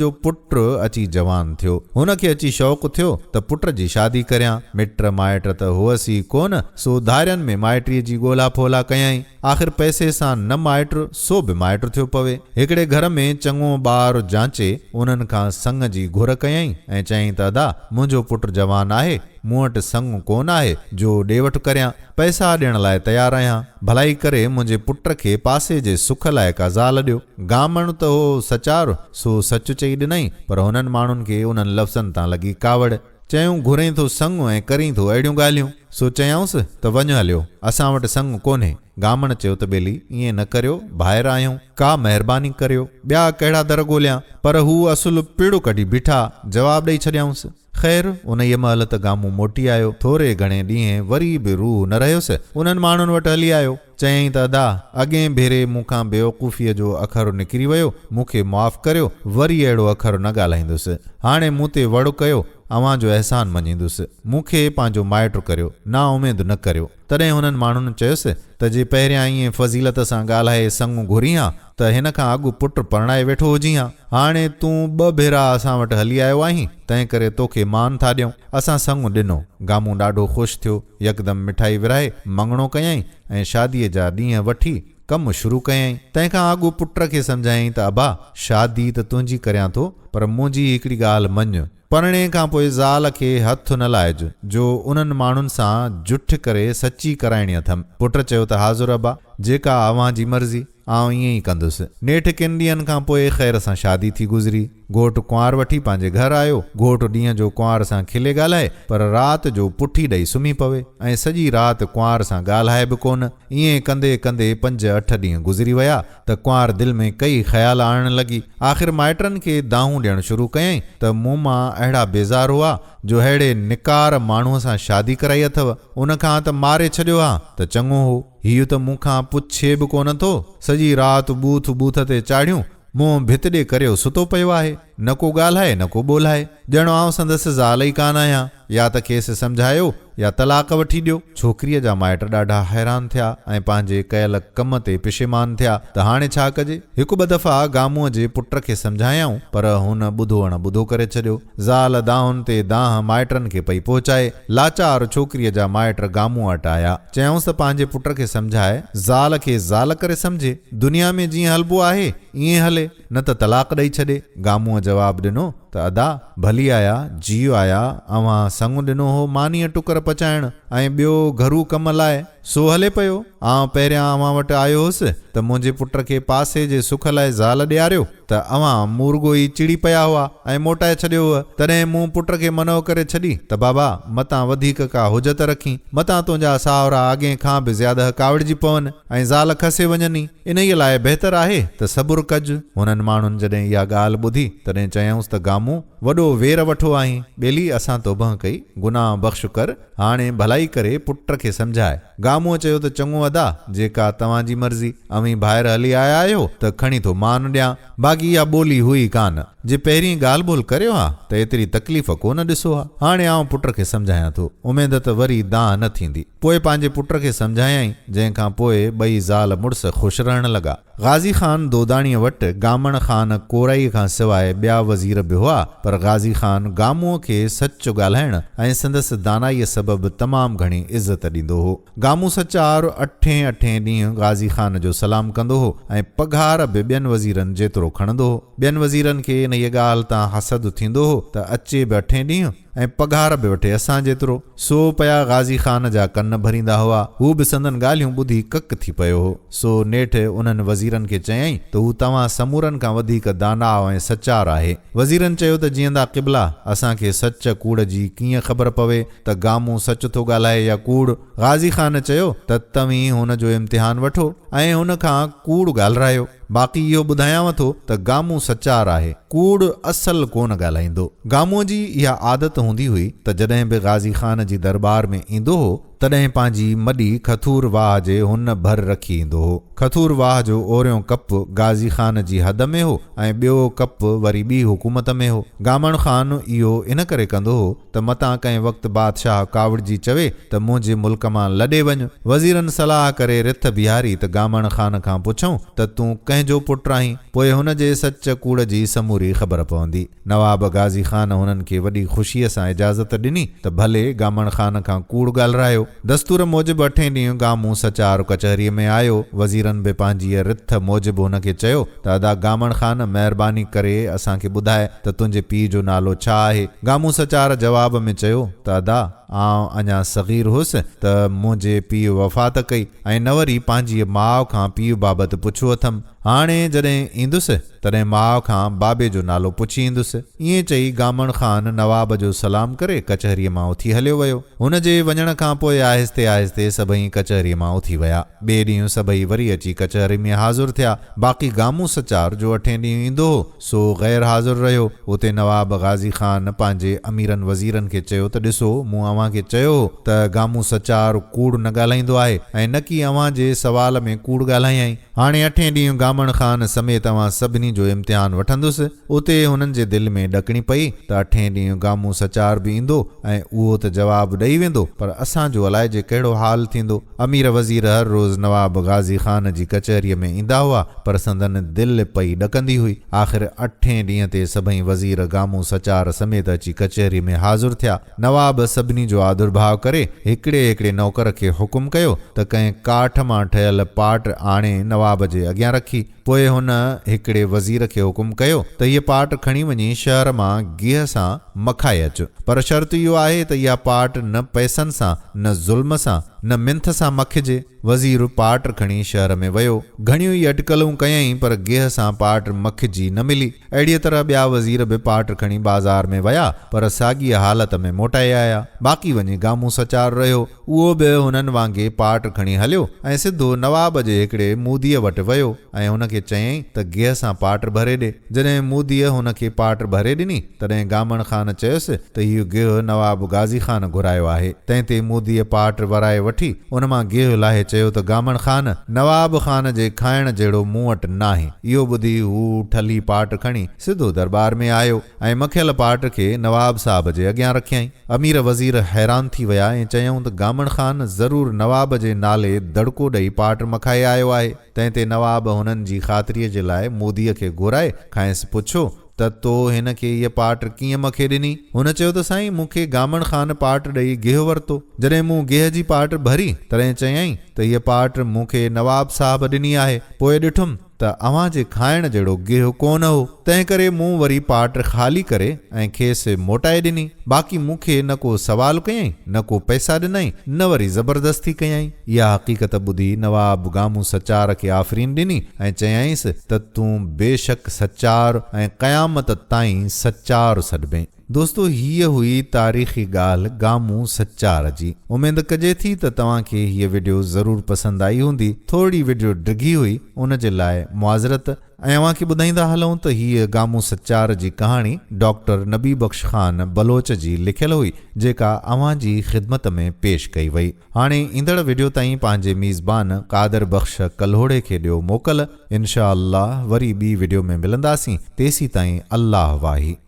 جو پٽ اچي جوان ٿيو. هن کي اچي شوق ٿيو ته پٽ جي شادي ڪريان. مٽ مائٽ ته هئس ئي ڪونه، سو ڌارين ۾ مائٽيء جي ڳولا ڦولا ڪيائين. آخر پئسي سان نه مائٽ، سو به مائٽ ٿيو پوي. هڪڙي گهر ۾ چڱو ٻار جانچي، انهن کان سڱ جي گهر ڪيائين ۽ چيائين ته ادا، منهنجو پٽ جوان آهي، مون وٽ سڱ ڪونه آهي جو ڏي وٺ ڪريان. پئسا ڏيڻ لاء تيار آهيان. ڀلائي ڪري منهنجي پٽ کي پاسي جي سک لاء ڪا زال ڏيو. گامڻ ته هو سچار، سو سچ چئي ڏنائين، پر هنن ماڻهن کي انهن لفظن تان لڳي ڪاوڙ. چيائون گهرين ٿو سڱ ۽ ڪرين ٿو اهڙيون ڳالهيون. سو چيائونس ته وڃ هليو، اسان وٽ سڱ ڪونهي. گامڻ چيو ته ٻيلي، ائين نه ڪريو، ڀائر آهيون، ڪا مهرباني ڪريو. ٻيا ڪهڙا در ڳوليان. پر هو اصل پڙ ڪڍي بيٺا، جواب ڏئي ڇڏيائونس. خير، انهيء مهل ته گامون موٽي آيو. ٿوري گهڻي ڏينهن وري به روح نه رهيس. انهن ماڻهن وٽ هلي آيو. چيائين ته ادا، اڳئين ڀيري مون کان بيوقوفيء جو اکر نڪري ويو، مون کي معاف ڪريو، وري اهڙو اکر نه ڳالهائيندس. هاڻي مون تي وڙ ڪيو، اوهان جو احسان مڃيندس. مون کي پنهنجو مائٽ ڪريو، نااميد نه ڪريو. تڏهن هنن ماڻهن چيس ته جي پهريان ائين فضيلت سان ڳالهائي سڱ گهرين ها ته هن کان اڳ پٽ پرڻائي ويٺو هجين ها. هاڻي تون ٻه ڀيرا اسان وٽ هلي آيو آهين، تنهنڪري توکي مان ٿا ڏيون. اسان سڱ ڏنو. گامون ڏاڍو خوش ٿيو. يڪدم مٺائي ورهائي مڱڻو ڪيائين ۽ شاديء جا ڏينهن وٺي ڪم شروع ڪيائين. تنهن کان اڳ پٽ کي سمجهايائين ته ابا، شادي ته تنهنجي ڪريان ٿو، پر منهنجي هڪڙي ڳالهه مڃ. پرڻي کان پوء زال کي هٿ نه لائج، جو انهن ماڻهن سان جٺ ڪري سچي ڪرائڻي اٿم. پٽ چيو ته حاضر ابا، جيڪا اوهان جي مرضي. آئون ائين ئي ڪندس. نيٺ ڪن ڏينهن کان پوء خير سان شادي ٿي گذري. گهوٽ ڪنوار وٺي پنهنجي گهر آيو. گهوٽ ڏينهن جو ڪنوار سان کلي ڳالهائي، پر رات جو پٺي ڏئي سمهي پوي ۽ سڄي رات ڪنوار سان ڳالهائي به ڪونه. ائين ڪندي ڪندي پنج اٺ ڏينهن گذري ويا ته ڪنوار دل ۾ ڪئي خيال آڻڻ لڳي. آخر مائٽن کي دانهون ڏيڻ شروع ڪيائين ته مون مان اهڙا بيزار هئا جو ههڙي نڪار ماڻهوء سان شادي ڪرائي اٿئو. ان کان ته ماري ڇڏيو ها ته چڱو هو. هيء ته مون کان پڇي به ڪونه ٿو. سڄي رات ٻوٿ ٻوٿ تي چاڙهيون. منهن ڀت ڏي ڪريو ستو پيو آهي. نه ڪو ڳالهائي نه ڪو ٻولهائي. ڄڻ آئون سندس زال ئي ڪانه آهيان. يا ته کيس سمجهايو يا طلاق وٺي ڏيو. ڇوڪريء جا مائٽ ڏاڍا حيران ٿيا ۽ پنهنجي ڪيل ڪم تي پشيمان ٿيا ته هاڻي ڇا ڪجي؟ هڪ ٻه دفعا گامونء جي پٽ کي سمجهايائون پر هن ٻڌو اڻ ٻڌو ڪري ڇڏيو. زال دانهن تي دانهن مائٽن کي پئي پهچائي. لاچار ڇوڪريء جا مائٽ گامونء وٽ آيا. چيائونس ته پنهنجي پٽ کي سمجهاء، زال کي زال ڪري سمجهي. دنيا ۾ جيئن هلبو آهي، ائين هلي، نه ته طلاق ڏئي ڇڏي. گامونء جواب ڏنو ته ادا، ڀلي آيا، جيء آيا، اوهان سڱ ڏنو هو مانيء ٽڪر پچائڻ ۽ ٻيو گهرو ڪم لاء، سو هلي پيو. آئون پهريان اوهان وٽ آيو هوس ته منهنجي پٽ کي پاسي جي سک لاء زال ڏياريو ته اوهان مورڳو ئي چڙي پيا هئا ۽ موٽائي ڇڏيو هئه. تڏهن مون پٽ کي منع ڪري ڇڏي ته بابا، متان وڌيڪ ڪا حجت رکين، متان تنهنجا ساهرا اڳئين کان به زيادهه ڪاوڙجي پون ۽ زال کسي وڃني. انهيء لاء بهتر آهي ته صبر ڪج. هنن ماڻهن جڏهن اها ڳالهه ٻڌي، تڏهن چيائونس ته گامون، وڏو وير وٺو آهين. ٻيلي، اسان توبهه ڪئي، گناهه بخش ڪر، هاڻي ڀلائي ڪري پٽ کي سمجهاء. گامونء چيو ته چڱو ادا، جيڪا توهان جي مرضي. اوهين ڀائر هلي آيا آهيو ته کڻي ٿو مان ڏيان. باقي اها ٻولي هئي ڪانه. جي پهرين ڳالهه ٻولهه ڪريو ها ته ايتري تڪليف ڪو نه ڏسو ها. هاڻي آئون پٽ کي سمجهايان ٿو. اميد ته وري دانهن نه ٿيندي. پوء پنهنجي پٽ کي سمجهايائين، جنهن کان پوء ٻئي زال مڙس خوش رهڻ لڳا. غازي خان دوداڻيء وٽ گامڻ خان ڪورائيء کان سواء ٻيا وزير به هئا، پر غازي خان گامونء کي سچ ڳالهائڻ ۽ سندس دانائيء سبب تمام گهڻي عزت ڏيندو هو. گامون سچار اٺين اٺين ڏينهن غازي خان جو سلام ڪندو هو ۽ پگهار به ٻين وزيرن جيترو کڻندو هو. ٻين وزيرن کي انهيء ڳالهه تان حسد ٿيندو هو ته اچي به اٺين ڏينهن، ۽ پگهار به وٺي اسان جيترو، سو پيا غازي خان جا ڪن ڀريندا هئا. هو به سندن ڳالهيون ٻڌي ڪڪ ٿي پيو هو. سو نيٺ انهن وزيرن کي چيائين ته هو توهان سمورن کان وڌيڪ داناء ۽ سچار آهي. وزيرن چيو ته جيئندا قبلا، اسان کي سچ ڪوڙ جي ڪيئن خبر پوي ته گامون سچ ٿو ڳالهائي يا ڪوڙ؟ غازي خان چيو ته توهين هن جو امتحان وٺو ۽ هن کان ڪوڙ ڳالهرايو. باقي اهو ٻڌايانو ٿو ته گامون سچار آهي، ڪوڙ اصل ڪونه ڳالهائيندو. گامونء جي اها عادت هوندي هئي ته جڏهن به غازي خان جي درٻار ۾ ايندو هو، تڏهن پنهنجي مڏي کٿور واهه جي هن ڀر رکي ايندو هو. کٿور واهه جو اوريون ڪپ غازي خان جي حد ۾ هو ۽ ٻيو ڪپ وري ٻي حڪومت ۾ هو. گامڻ خان اهو ان ڪري ڪندو هو ته متان ڪنهن وقت بادشاهه ڪاوڙجي چوي ته منهنجي ملڪ مان لڏي وڃ. وزيرن صلاح ڪري رٿ بيهاري ته گامڻ خان کان پڇون ته تون ڪنهن جو پٽ آهين؟ پوء هن جي سچ ڪوڙ جي سموري خبر پوندي. نواب غازي خان هنن کي وڏي خوشيء سان اجازت ڏني ته ڀلي گامڻ خان کان ڪوڙ ڳالهرايو. دستور موجب اٺين ڏينهن گامون سچار ڪچهريء ۾ آيو. وزيرن به پنهنجيء رٿ موجب هن کي چيو ته ادا گامڻ خان مهرباني ڪري اسان کي ٻڌاء ته تنهنجي پيء جو نالو ڇا آهي؟ گامون سچار جواب ۾ چيو ته ادا آئون اڃا صغير هوس ته منهنجي پيء وفات ڪئي ۽ نه وري پنهنجيء ماء کان پيء بابت پڇيو اٿم. هاڻي جڏهن ايندس تڏهن ماء کان بابي جو نالو پڇي ايندس. ائين چئي گامڻ خان نواب جو سلام ڪري ڪچهريء مان اٿي هليو ويو. هن جي وڃڻ کان پوء آهستي آهستي سڀئي ڪچهريء مان اٿي ويا. ٻئي ڏينهن سڀئي وري اچي ڪچهري ۾ حاضر ٿيا. باقي گامون سچار جو اٺين ڏينهن ايندو هو، سو غير حاضر رهيو. اتي نواب غازي خان پنهنجي اميرن وزيرن کي چيو ته ڏسو، مون اوهان کي چيو هو ته گامون سچار ڪوڙ نه ڳالهائيندو آهي ۽ نڪي اوهان جي سوال ۾ ڪوڙ ڳالهايائين. هاڻي اٺين ڏينهن گامڻ خان سميت اوهان سڀني جو امتحان وٺندس. اتي هنن جي دل ۾ ڏڪڻي پئي ته اٺين ڏينهن گامون سچار به ايندو ۽ اهو ته جواب ڏئي ويندو پر اسان جو الائجي ڪهڙو حال ٿيندو. امير وزير هر روز نواب غازي خان جي ڪچهريء ۾ ايندا هئا پر سندن دل پئي ڏڪندي هئي. آخر اٺين ڏينهن تي سڀئي وزير گامون سچار سميت اچي ڪچهريء ۾ حاضر ٿيا. نواب سڀني جو آڌرڀاء ڪري هڪڙي هڪڙي نوڪر کي حڪم ڪيو ته ڪنهن ڪاٺ مان ٺهيل پاٽ آڻي نواب جي اڳيان رکي. پوء هن هڪڙي وزير کي حڪم ڪيو ته هيء پاٽ کڻي وڃي شهر مان گيهه سان مکائي اچ. پر شرط اهو آهي ته اها پاٽ نه پئسن سان، نه ظلم سان، نه منٿ سان مکجي. وزير پاٽ کڻي شهر ۾ ويو. گهڻيون ئي اٽڪلون ڪيائين پر گيهه سان پاٽ مکجي نه ملي. اهڙيء طرح ٻيا وزير به پاٽ کڻي بازار ۾ ويا، پر ساڳيء حالت ۾ موٽائي آيا. باقي وڃي گامون سچار رهيو. اهو به هنن وانگي پاٽ کڻي هليو ۽ سڌو نواب جي هڪڙي موديء وٽ ويو ۽ هن کي چيائين ته گيهه سان پاٽ ڀري ڏي. جڏهن موديء هن کي پاٽ ڀري ڏني، تڏهن گامڻ خان چيس ته هيء گيهه نواب غازي خان گهرايو آهي. تنهن تي موديء پاٽ ورائي وٺي. وٺي، ان مان گيهه لاهي چيو ته گامڻ خان، نواب خان جي کائڻ جهڙو مون وٽ ناهي. اهو ٻڌي هو ٺلهي پاٽ کڻي سڌو درٻار ۾ آيو ۽ مکيل پاٽ کي نواب صاحب جي اڳيان رکيائين. امير وزير حيران ٿي ويا ۽ چيائون ته گامڻ خان ضرور نواب جي نالي دڙڪو ڏئي پاٽ مکائي آيو آهي. تنهن تي نواب هنن جي خاطريء جي لاء موديء کي گهرائي کانئس پڇيو ته تو هن کي هيء پاٽ ڪيئن مکي ڏني؟ هن چيو ته سائين مون کي گامڻ خان پاٽ ڏئي گيهه ورتو. جڏهن مون گيهه جي پاٽ ڀري، تڏهن چيائين ته هيء پاٽ مون کي نواب صاحب ڏني آهي. پوء ڏٺم ته اوهان جي کائڻ جهڙو گيهه ڪونه هو، تنهنڪري مون وري پاٽ خالي ڪري ۽ کيس موٽائي ڏني. باقي مون کي نه ڪو سوال ڪيائين، نه ڪو پئسا ڏنائين، نه وري زبردستي ڪيائين. اها حقيقت ٻڌي نواب گامون سچار کي آفرين ڏني ۽ چيائينس ته تون بيشڪ سچار ۽ قيامت تائين سچار سڏبين. دوستو هيء هئي تاريخي ڳالهه گامون سچار جي. اميد ڪجي ٿي ته توهان کي هيء وڊيو ضرور پسند آئي هوندي. ٿورڙي وڊيو ڊگهي هئي ان جي لاء معذرت. ۽ اوهان کي ٻڌائيندا هلون ته هيء گامون سچار جي ڪهاڻي ڊاڪٽر نبي بخش خان بلوچ جي لکيل هئي جيڪا اوهان جي خدمت ۾ پيش ڪئي وئي. هاڻي ايندڙ وڊيو تائين پنهنجي ميزبان قادر بخش ڪلهوڙي کي ڏيو موڪل. انشاء الله وري ٻي وڊيو ۾ ملنداسين تيسيتائين الله واهي.